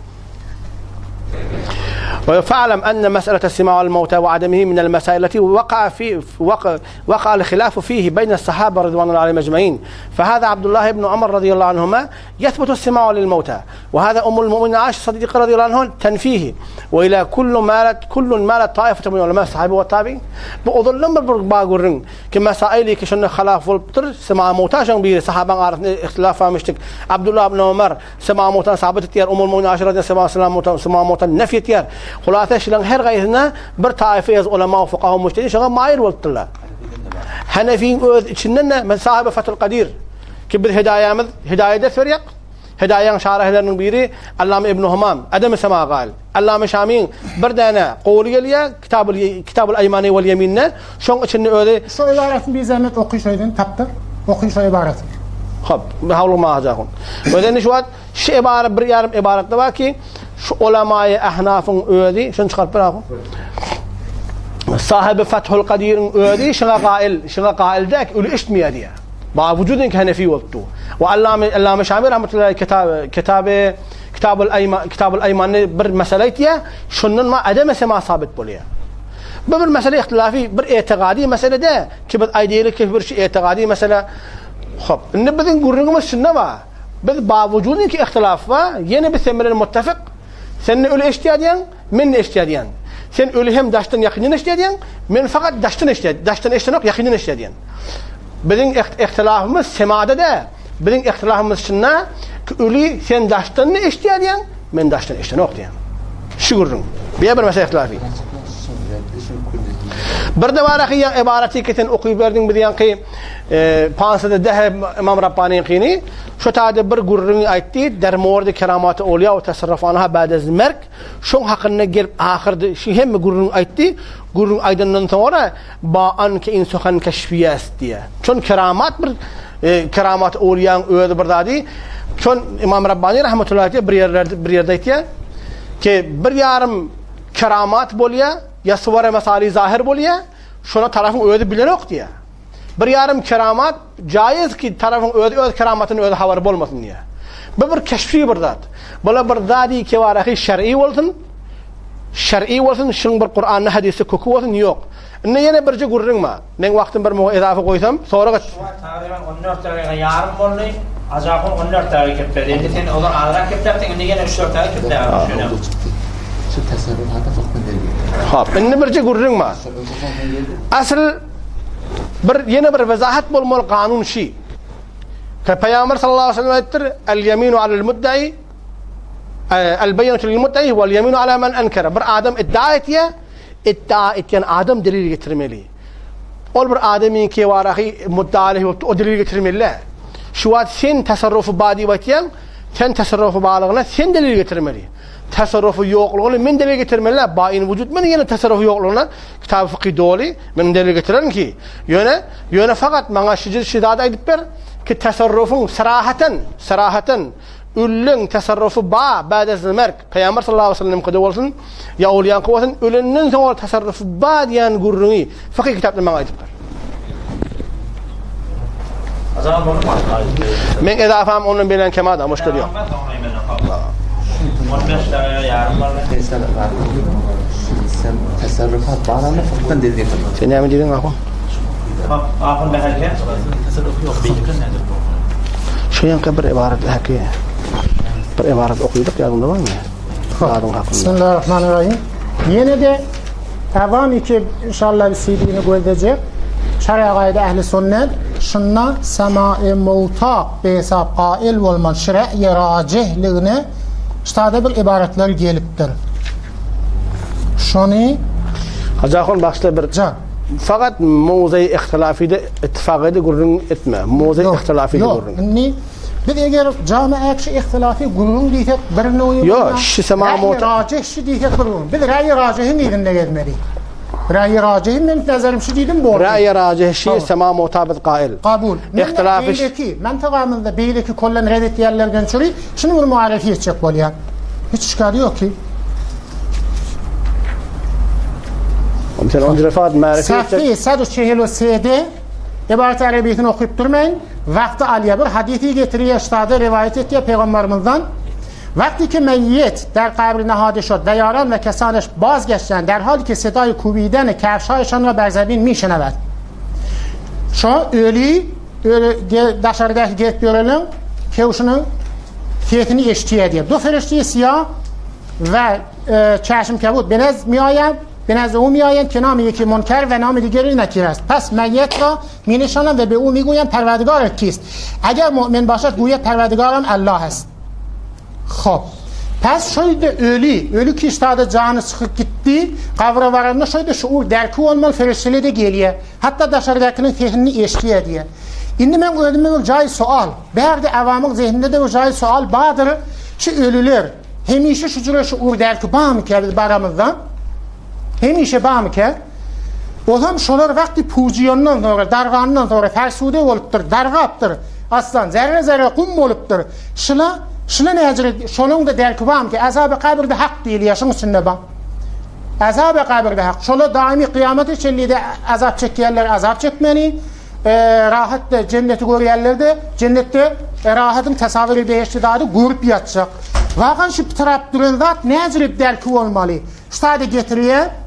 Fa'lem enne meselete sima'al mevta ve ademihi minel mesail leti vaka'a fi vaka vaka'a al-hilafu fihi beyne sahabe ridvanullahi aleyhim ecmaîn. Fehâzâ Abdullah ibn Umar radıyallahu anhuma yethbutu sima'u lil mevta. Ve hâzâ ummul mu'minin Aişe Sıddıka radıyallahu anha tenfihi. Ve ila kullu malat kullun malat taifetun min ulema sahabe ve tabi'in. Bu uzundan bir bir bagurun ki mesaili ki şunda halaf bolupdyr. Sima mevta şoň biri sahabaň arasynda ihtilaf varmıştık. Abdullah ibn Umar Sema mutan sabit etýär, Umul mu'minin Aişe radiyallahu sema selam mutan sema mutan nef etýär. Hulasa şilaň her gaýsyna bir taife ýaz ulama we fukaha mujtehidin şoňa maýyl bolupdyrlar. Hanefiň öz içinden de men sahibi Fathul Kadir ki biz hidaýamyz hidaýa ders berýär. Hidaýaň şarihleriniň biri Allama Ibn Humam, adem sema gal. Allama Şamiň bir däne gowly gelýär Kitabul Kitabul Aýmani wal Ýeminde. Şoň içinde özi Şo ybaratyny bir zähmet oky şoýdan tapdyr. Oky şo ybaratyny. Hop, bir howlukma hajahun. Özi indi şu wagt şu ebara bir ýarym ebaratda bar ki, şu ulamaýy ahnafyň özi, şuny çykaryp ber ahun. Sahibi Fathul Kadiriň özi şuňa gail, şuňa gail däk, öli eşitmeýär diýýär. Ba wujudyn ki Hanefi bolupdy. We Allame Allame Şami rahmetullahi kitaby kitaby Kitabul Aýman Kitabul Aýmany bir mesele aýtýar, şondan ma ademe sema sabit bolýar. Bu bir mesele ihtilafy, bir etigady mesele däl ki biz aýdaýlyk ki bir şu etigady mesele. Hop, indi biziň gürrüňimiz şunda bar. Biz bawujudyn ki ihtilaf bar, ýene biz sen bilen muttafik. Sen ne öli eşitýär diýýäň, men ne eşitýär diýýän. Sen öli hem daşdan ýakyndan eşitýär diýýäň, men fakat daşdan eşitýär, daşdan eşitenok, ýakyndan eşitýär diýýän. Biziň ihtilafymyz semada däl. Biziň ihtilafymyz şunda ki öli sen daşdan ne eşitýär diýýäň, men daşdan eşitenok diýýän. Şu gürrüň. Bu bir mesele ihtilafy. Bir de bar ahy ýa ibaraty ki sen okyp berdiň biz ýaňky e, pansada dehe Imam Rabbaniňkini şu taýda bir gürrüňi aýtdy der mordi keramaty olýa we tasarrufanaha ba'de merk şoň hakynda gelip ahyrdy şu hemme gürrüň aýtdy gürrüň aýdandan soňra ba an ke in suhan keşfiyas diýe. Çon keramat bir e, keramat olýaň özi bir zady. Çon Imam Rabbani rahmetullahi aleyh bir ýerlerde bir ýerde aýtýar ki bir ýarym keramat bolýar, ýa suwara mesaly zahir bolýar, şona tarafyň özi bilenok diýýär. Bir ýarym keramat jaýyz ki tarafyň özi öz keramatyny özi habary bolmasyn diýýär. Bu bir keşfi bir zat. Bula bir zady kewarahy şer'i bolsun, şer'i bolsun, şuň bir Kur'anda hadysda köki bolsun ýok. Indi ýene birje gürrüň bar. Meň wagtym bir muňa ezafa goýsam, sorag et. Şu wagt tagryban 14 dagyga ýarym boldy. Ajahun 14 dagyga kepledi. Indi sen ozal azrak kepläpdiň, indi ýene 3-4 dagyga kepläp düşünem. Hop, indi birje gürrüň bar. Asyl bir ýene bir wezahat bolmaly kanun şi. Pygamber sallallahu aleyhi ve sellem aýtdyr, El yeminu alel muddai El beýinatu lil muddai wal yeminu ala men ankara. Bir adam iddia etýär, Iddia etýän adam delil getirmeli. Ol bir adamyňky warahy mudda aleyh bolupdy, o delil getirmeli. Şu wagt sen tasarrufy bar diýip aýtýaň, sen tasarrufy barlygyna sen delil getirmeli. Tasarrufy ýoklugyna men delil getirmeli, bain wujud men ýene tasarrufy ýoklugyna kitaby fykhy doly men delil getirerin ki, ýöne ýöne fakat maňa şu şu zady aýdyp ber ki tasarrufyň sarahaten sarahaten Ölüň tasarrufy ba ba'del merk, Pygamber sallallahu aleýhi we sellemkiňde bolsun, ýa owliýaňky bolsun, ölenden soň ol tasarrufy ba diýen gürrüňi fykyh kitapda maňa aýdyp ber. Meň edafam ondan belen kem adam, muşkil ýok. Sen näme diýdiň ahun? Ahun bähelke. Şu ýanka bir ibarat häki. Bir ibarat okydyk ýadyňda barmy? Zadyň hakynda. Bismillahirrahmanirrahim. Ýene-de Awam iki inşallah bir CD-ni gözlejek. Şer'i gaýda ähli sünnet şunda sema'i mowta behesap gail bolman şer'i rajihligine ştada bir ibaratlar gelipdir. Şony Hajy ahun başda bir Jan. Fakat mowzai ihtilafide ittifak edi gürrüň etme. Mowzai ihtilafide gürrüň. Indi biz eger jamy äkşi ihtilafy gürrüň diýsek bir nöwi Ýok, şi sema mowta. Rajih şi diýsek bir gürrüň. Biz ra'yi rajihiň yzynda gezmeli. Ra'yi rajih men nazarim şi diýdim boldy. Ra'yi rajih şi sema mowta biz gail. Kabul. Ihtilafy beýleki mantygymyzda beýleki kollan red etýänlerden çüri şuny bir muarefi etjek bolýar. Hiç işgali ýok ki. Sen onca refat ma'rifi Safi sadu çehel sede Ibaret Arabisini okyp durmaýyn. Wagty alýar. Bir hadisi getirýär, ştada riwayat etýär peygamberimizden. Wagty ki meyyit der kabr nehade şod ve yaran ve kesanış bazgeçten der hali ki sedayı kubiden kefşayşan ra ber zemin mişenevet. Şo öli öli daşarıdaki gelip göreliň kewşiniň sesini eşitýär diýip. Du ferişte siyah ve e, çeşm kebut benez miayet به نزد او میآیند که نام یکی منکر و نام دیگری نکیر است پس میت را می نشانند و به او میگویند پروردگارت کیست اگر مؤمن باشد گوید پروردگارم الله است خب Pes şöyle ölü, ölü ki iştada canı çıkıp gitti, kavra varanda şöyle şuur derki olmalı ferişteli de geliyor. Hatta dışarıdakinin zihnini eşliyor diye. Indi men özüme bir cay sual. Bärde awamyň zihninde de bir cay sual bardyr. Şu ölüler hemişe şu cüre şuur derki barmyka biz baramyzda? Hemişe barmyka? Olam şolar wagty pujiýandan sonra, dargandan sonra fersude bolupdyr, dargapdyr. Aslan zerre zerre kum bolupdyr. Şula, şula näjir şonuň da derki barmyka? Azaby kabirde hak diýilýär, şuň içinde bar. Azaby kabirde hak. Şola daimi kıyamete çenli azap çekýärler, azap çekmeli. E, rahat da cenneti görýärler de cennetde e, rahatyň tasawwury behişti zady görüp ýatjak. Wagan şu tarap duran zat näjirip derki bolmaly. Şu getirýär.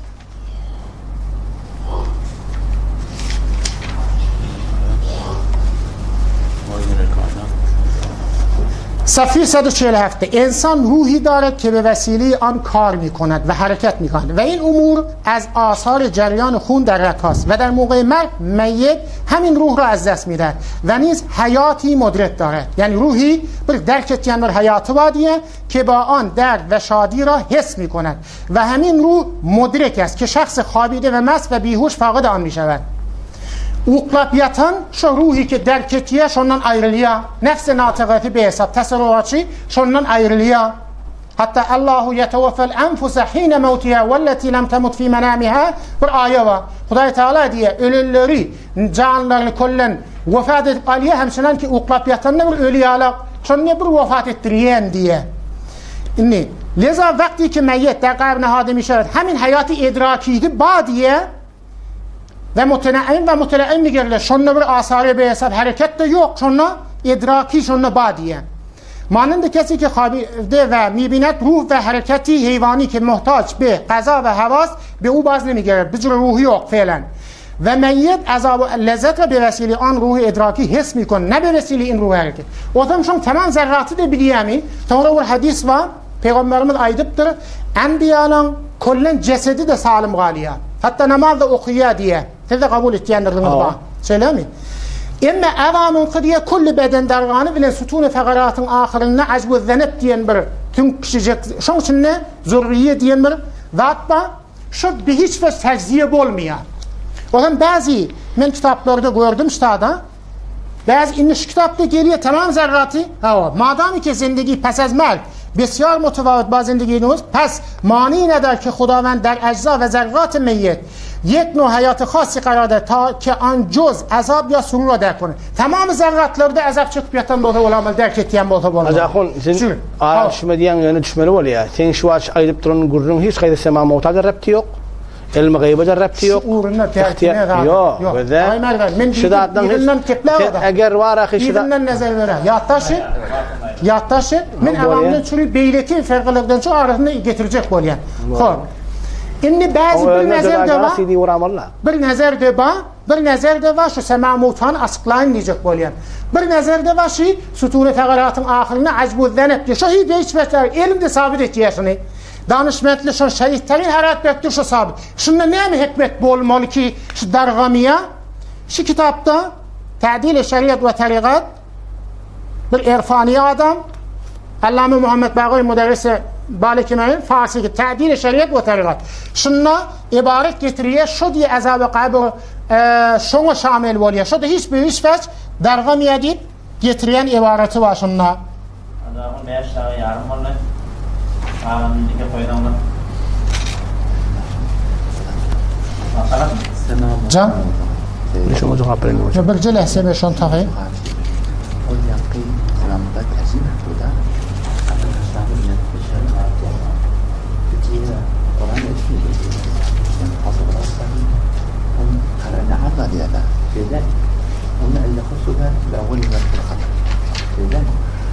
صفحه 147 انسان روحی دارد که به وسیله آن کار می کند و حرکت می کند و این امور از آثار جریان خون در رگ‌هاست و در موقع مرگ میت همین روح را از دست میدهد و نیز حیاتی مدرک دارد یعنی روحی bir درک etýän bir haýaty bar diýe که با آن درد و شادی را حس می کند و همین روح مدرک است که شخص خوابیده و مست و بیهوش فاقد آن می شود Uklap ýatan şu ruhy ki derk etýär şondan aýrylýar. Nefsi natygaty behesap tasarrufatçy şondan aýrylýar. Hatta Allahu yeteveffel enfusa hine mevtiha velleti lem temut fi menamiha bir aýa bar. Hudaý Teala diýe ölüleri janlaryny kollen wefat edip alýar hem şonan ki uklap ýatanda bir ölü ýalak şony bir wefat etdirýän diýe. Indi leza wagty ki meyyet der kabr nehade mişevet hemin haýaty idrakiydi ba diýe ve mutenaim ve mutelaim mi Şonda bir asary behesap hareket de yok. Şonda idraki şonda ba diye. Manında kesi ki habide ve mibinet ruh ve hareketi heyvani ki muhtaç be qaza ve havas be u baz nemigerir. Bir ruhu yok fiilen. Ve meyyet azab lezzet ve be an ruhu idraki his mikon. Ne be vesile in ruhu hareket. O zaman şon tamam zerratı da biliyemi. Sonra bir hadis var. Peygamberimiz aýdypdyr. Enbiýanyň kollen cesedi de salim galýar. Hatta namaz da okuýar diye. Siz de kabul etýändirdiňiz ba. Şeýlemi? Emme awamyň diýe kulli beden dargany bilen sutun fagaratyň ahyrynda ajbu zenep diýen bir tüm kişijek şoň içinde zurriye diýen bir zat ba. Şu bir hiç ve tecziye bolmaýar. O zaman bazı men kitaplarda gördüm ştada Bazı indi şu kitapta geliyor tamam zerratı. Ha, madem ki zindagi pes از مرگ بسیار متفاوت با زندگی نوز پس معنی ندار که خداوند در اجزا و ذرات میت یک نوع hayatı خاصی قرار ده تا که آن جز عذاب یا سرور را درک کنه tamam zerratlarda azap çekip yatan bolsa olamalı derk etýän bolsa bolmaly. Hacı Ahun, sen ara düşme diýen ýöne düşmeli bolýar. Sen şu aç aýdyp duran gürrüň hiç gaýda sema mowtada repti ýok. Ilmi gaýba da rabty ýok. Şu ugrunda tertine zat ýok. Ýok. Gözle. Men şu zatdan yzyndan kepläp adam. Eger bar ahy şu Yzyndan nezer bere. Ýatdaşy. Ýatdaşy. Men awamdan çüri beýleki fergalardan şu arasynda getirjek bolýan. Hop. Indi bäzi bir nezer de bar. Bir nezer de bar. Bir nezer de bar şu sema mutany açyklaýyn diýjek bolýan. Bir nezer de bar şu suture tagaratyň ahyrynda ajbu zenep diýip şu hiç beter elimde sabit etýär şuny. Danyşmentli şol şehitlerin harat beripdir şu sabyt. Şunda näme hikmet bolmaly ki şu dargamyýa? Şu kitapda Ta'dil-i Şeriat we Tarigat bir erfani adam Allame Muhammed Bagay Muderrisi Balikimeýin Farsi Ta'dil-i Şeriat we Tarigat. Şunda ibaret getirýär şu diýe azaby kabr e, şoňa şamil bolýar. Şo da hiç bir iş dargamyýa diýip getirýän ibaraty bar şunda. Azabyň bäş saga ýarym boldy. Galanyny dike goýsaňyz. Masalan. Jan. Şoňa jogap bereýin hocam. Bir jelese men şony tapayyn. Ol ýaňky Yslamda terjime etdi-de.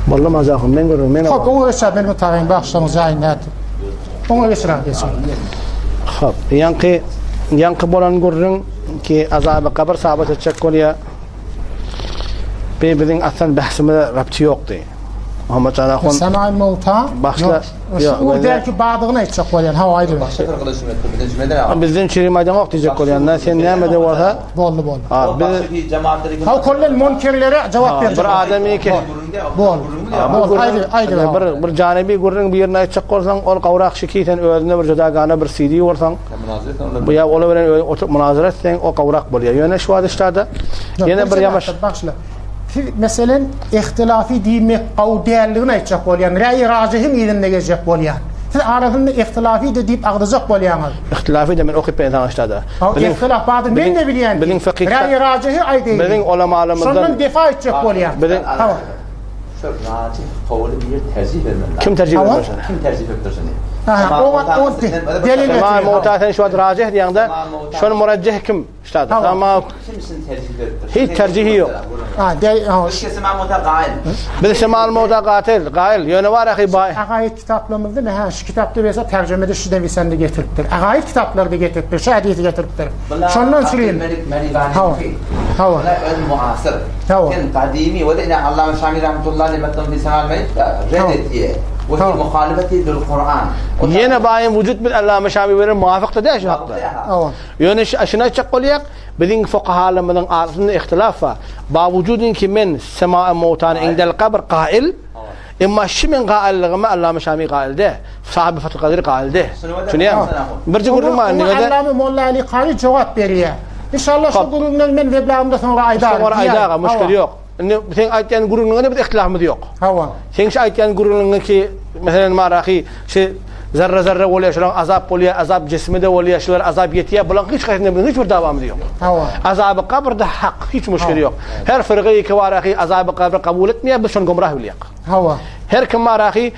Molla Mazahun men görüň men. Hop oňa geçer men mutagyň bagşyň jaýyny nätip. Oňa geçer geçer. Hop ýaňky ýaňky bolan gürrüň ki azaby gabyr sabat etjek bolýa. Bi biziň aslan bähsimize rabty ýokdy. Muhammet jan ahun. Semai mowta. Başla. Ýok. O belki badygyny aýtjak bolýan. Hawa aýdyň. Başga bir gylyç metdi. Bizden jümeden aga. Bizden çirim aýdaňok diýjek bolýan da. Sen näme de bolsa. Boldy boldy. Ha biz Haw kollen monkerlere jogap berjek. Bir adam eke. Bol. Bol. Aýdy aýdy. Bir bir janibi gürrüň bir ýerine aýtjak bolsaň, ol gawrak şiki sen özüne bir judagana bir CD bolsaň. Bu ýa ola bilen oturyp munazara etseň, o gawrak bolýar. Ýöne şu wagt işlerde ýene bir ýamaş. Başla. Siz meselen ihtilafy diýmek gawy däldigini aýtjak bolýan. Räýi rajihiň yzynda gezjek bolýan. Siz arasynda ihtilafy-da diýip agzajak bolýaňyz. Ihtilafy-da men okyp berýän saňa ştada. Hawa ihtilaf bardy men-de bilýän. Biziň fykyhda Räýi rajihi aýdaýyn. Biziň ulamalarymyzdan Şondan defa etjek bolýan. Biziň Hawa. Şol rajih kowly bir terjih bermeli lazym. Kim terjih bermeli şony? Kim terjih beripdir şony? Aha, oňa o delil Sema Mowta sen şu wagt rajih diýýäňde, şony murajjih kim? Ştada. Sama Kimsin tercih beripdir? Hiç tercihi ýok. Ha, de, ha. Biz Semal Mowta gaýyl. Biz Semal Mowta gatyl, gaýyl. Ýöne bar ahy baý. Agaýyt kitaplarymyzda me şu kitapda berse terjimede şu dewisende getiripdir. Agaýyt kitaplarda getiripdir, şu hadisi getiripdir. Şondan süreyim. Hawa. Hawa. Öz muasir. Hawa. Sen gadymy we ine Allama Şami rahmetullahi aleyh metnun fi Semal Meyit red etýär. We fi muhalifeti lil Kur'an. Ýene baýym wujud bil Allama Şami bilen muwafyk da däl şu hakda. Hawa. Ýöne şuny aýtjak bolýak, biziň fukahalarymyzyň arasynda ihtilaf bar. Bawujudin ki men sema'i mowtany indel kabr gail, emma şu meň gailligime Allama Şami gail däl, sahibi Fathul Kadir gail däl. Düşünýäňmi? Birje gürrüň bar indi. Oňa Allama Molla Ali Kary jogap berýär. Inşallah şu gürrüňleri men weblagymda soňra aýdaryn. Soňra aýdaga, muşkil ýok. Indi seň aýtýan gürrüňiňe biz ihtilafymyz ýok. Hawa. Seň şu aýtýan gürrüňiňe ki, meselem marahy şu zarra-zarra bolýar, şolaň azap bolýar, azap jismi-de bolýar, şular azap ýetýär, bulaň hiç haýsynda biziň hiç bir dawamyz ýok. Hawa. Azaby gabrda hak, hiç muşkil ýok. Her fyrga ki warahy azaby gabry kabul etmeýär, biz şony gumrah bilýäk. Hawa. Her kim warahy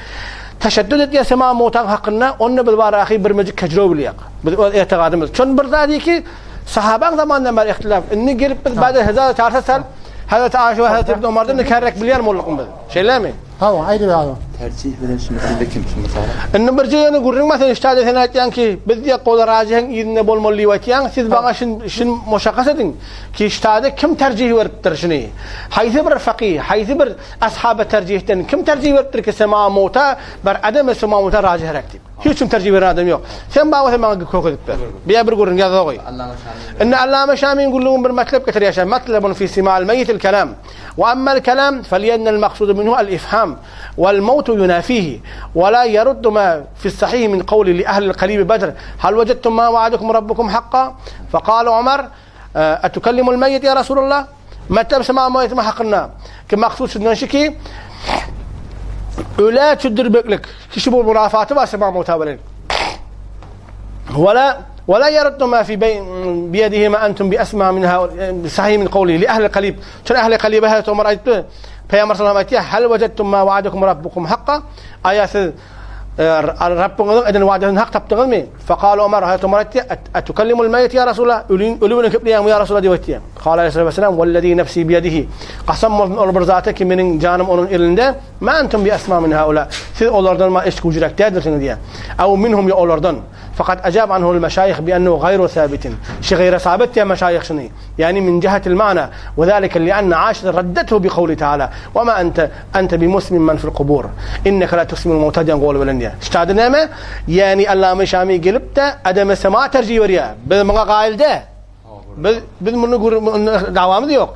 teşeddüt edýär sema mowtaň hakynda, onda biz warahy birmejik kejrow bilýäk. Biz öz etigadymyz. Şon bir zady ki, Sahabaň zamanyndan bäri ihtilaf. Indi gelip biz bada hezar çarsa sal Hazreti Aişe we Hazreti İbn Omardan da kärek bilýän bolduk biz. Şeýlemi? Hawa, aýdyp ýazyň. Terjih bilen şu meselede kim şu mysala? Indi birje ýöne gürrüň bar sen iştade sen aýtýaň ki, biz diýek gola rajihiň yzynda bolmaly diýip aýtýaň. Siz maňa şun şun muşakkas ediň ki, iştade kim terjih beripdir şuny? Haýsy bir fakyh, haýsy bir ashaba terjihden kim terjih beripdir ki sema mowta bar ademe sema mowta rajihräk diýip? Hiç kim terjih beren adam ýok. Sen baba sen maňa kök edip ber. Biýa bir gürrüň ýazda goý. Indi Allama Şamyň gürrüňini bir matlap getirýär. Şa matlabun fi simal meýitil kelam. Wa ammal kelam falyenel maksudu minhu al ifham wal mawtu yunafihi wa la yaruddu ma fi sahih min qawli li ahli al qalib badr hal wajadtum ma wa'adakum rabbukum haqqan fa qala Umar atukallimul meýit ya Rasulullah Matlap simal meýit hakynda ki maksud şundan şu ki ölä çüdürmeklik Kişi bu murafaty bar sema mowta bilen. Wala wala yaruddu ma fi biyadihi ma antum bi asma minha sahih min qawli li ahli qalib. Şol ahli qalibe Hazreti Omar aýtdy. Peygamber sallallahu aleyhi ve sellem aýtdy, "Hal wajadtum ma wa'adakum rabbukum hakka?" Aýa siz. Rabbyňyzyň eden wadasyny hak tapdyňyzmy? Fekale Omar, Hazreti Omar aýtdy, Etukellimul meýit ýa Resulallah, ölüň öli bilen gepleýäňmi ýa Resulallah diýip aýtdy. Kale aleyhissalatu vesselam, Wellezî nefsî biyedihi. Kasam bolsun ol bir zata ki meniň janym onuň elinde, Ma entum bi esma min haula. Siz olardan ma eşgüjräk däldirsiňiz diýýär. Ew minhum ýa olardan. Fakat ejab anhul meşaýyh bi ennehu gaýru sabitin. Şi gaýra sabit diýýär meşaýyh şuny. Ýagny min jihetil ma'na we zalike li enne Aişete raddethu bi kowli taala we ma ente ente bi musmin men fil kubur. Inneke la tusmiul mowta diýen goly bilen diýýär. Ştada näme? Ýagny Allama Şami gelip-de ademe sema terjih berýär. Biz muňa gaýyl däl. Biz biz muny dawamyz ýok.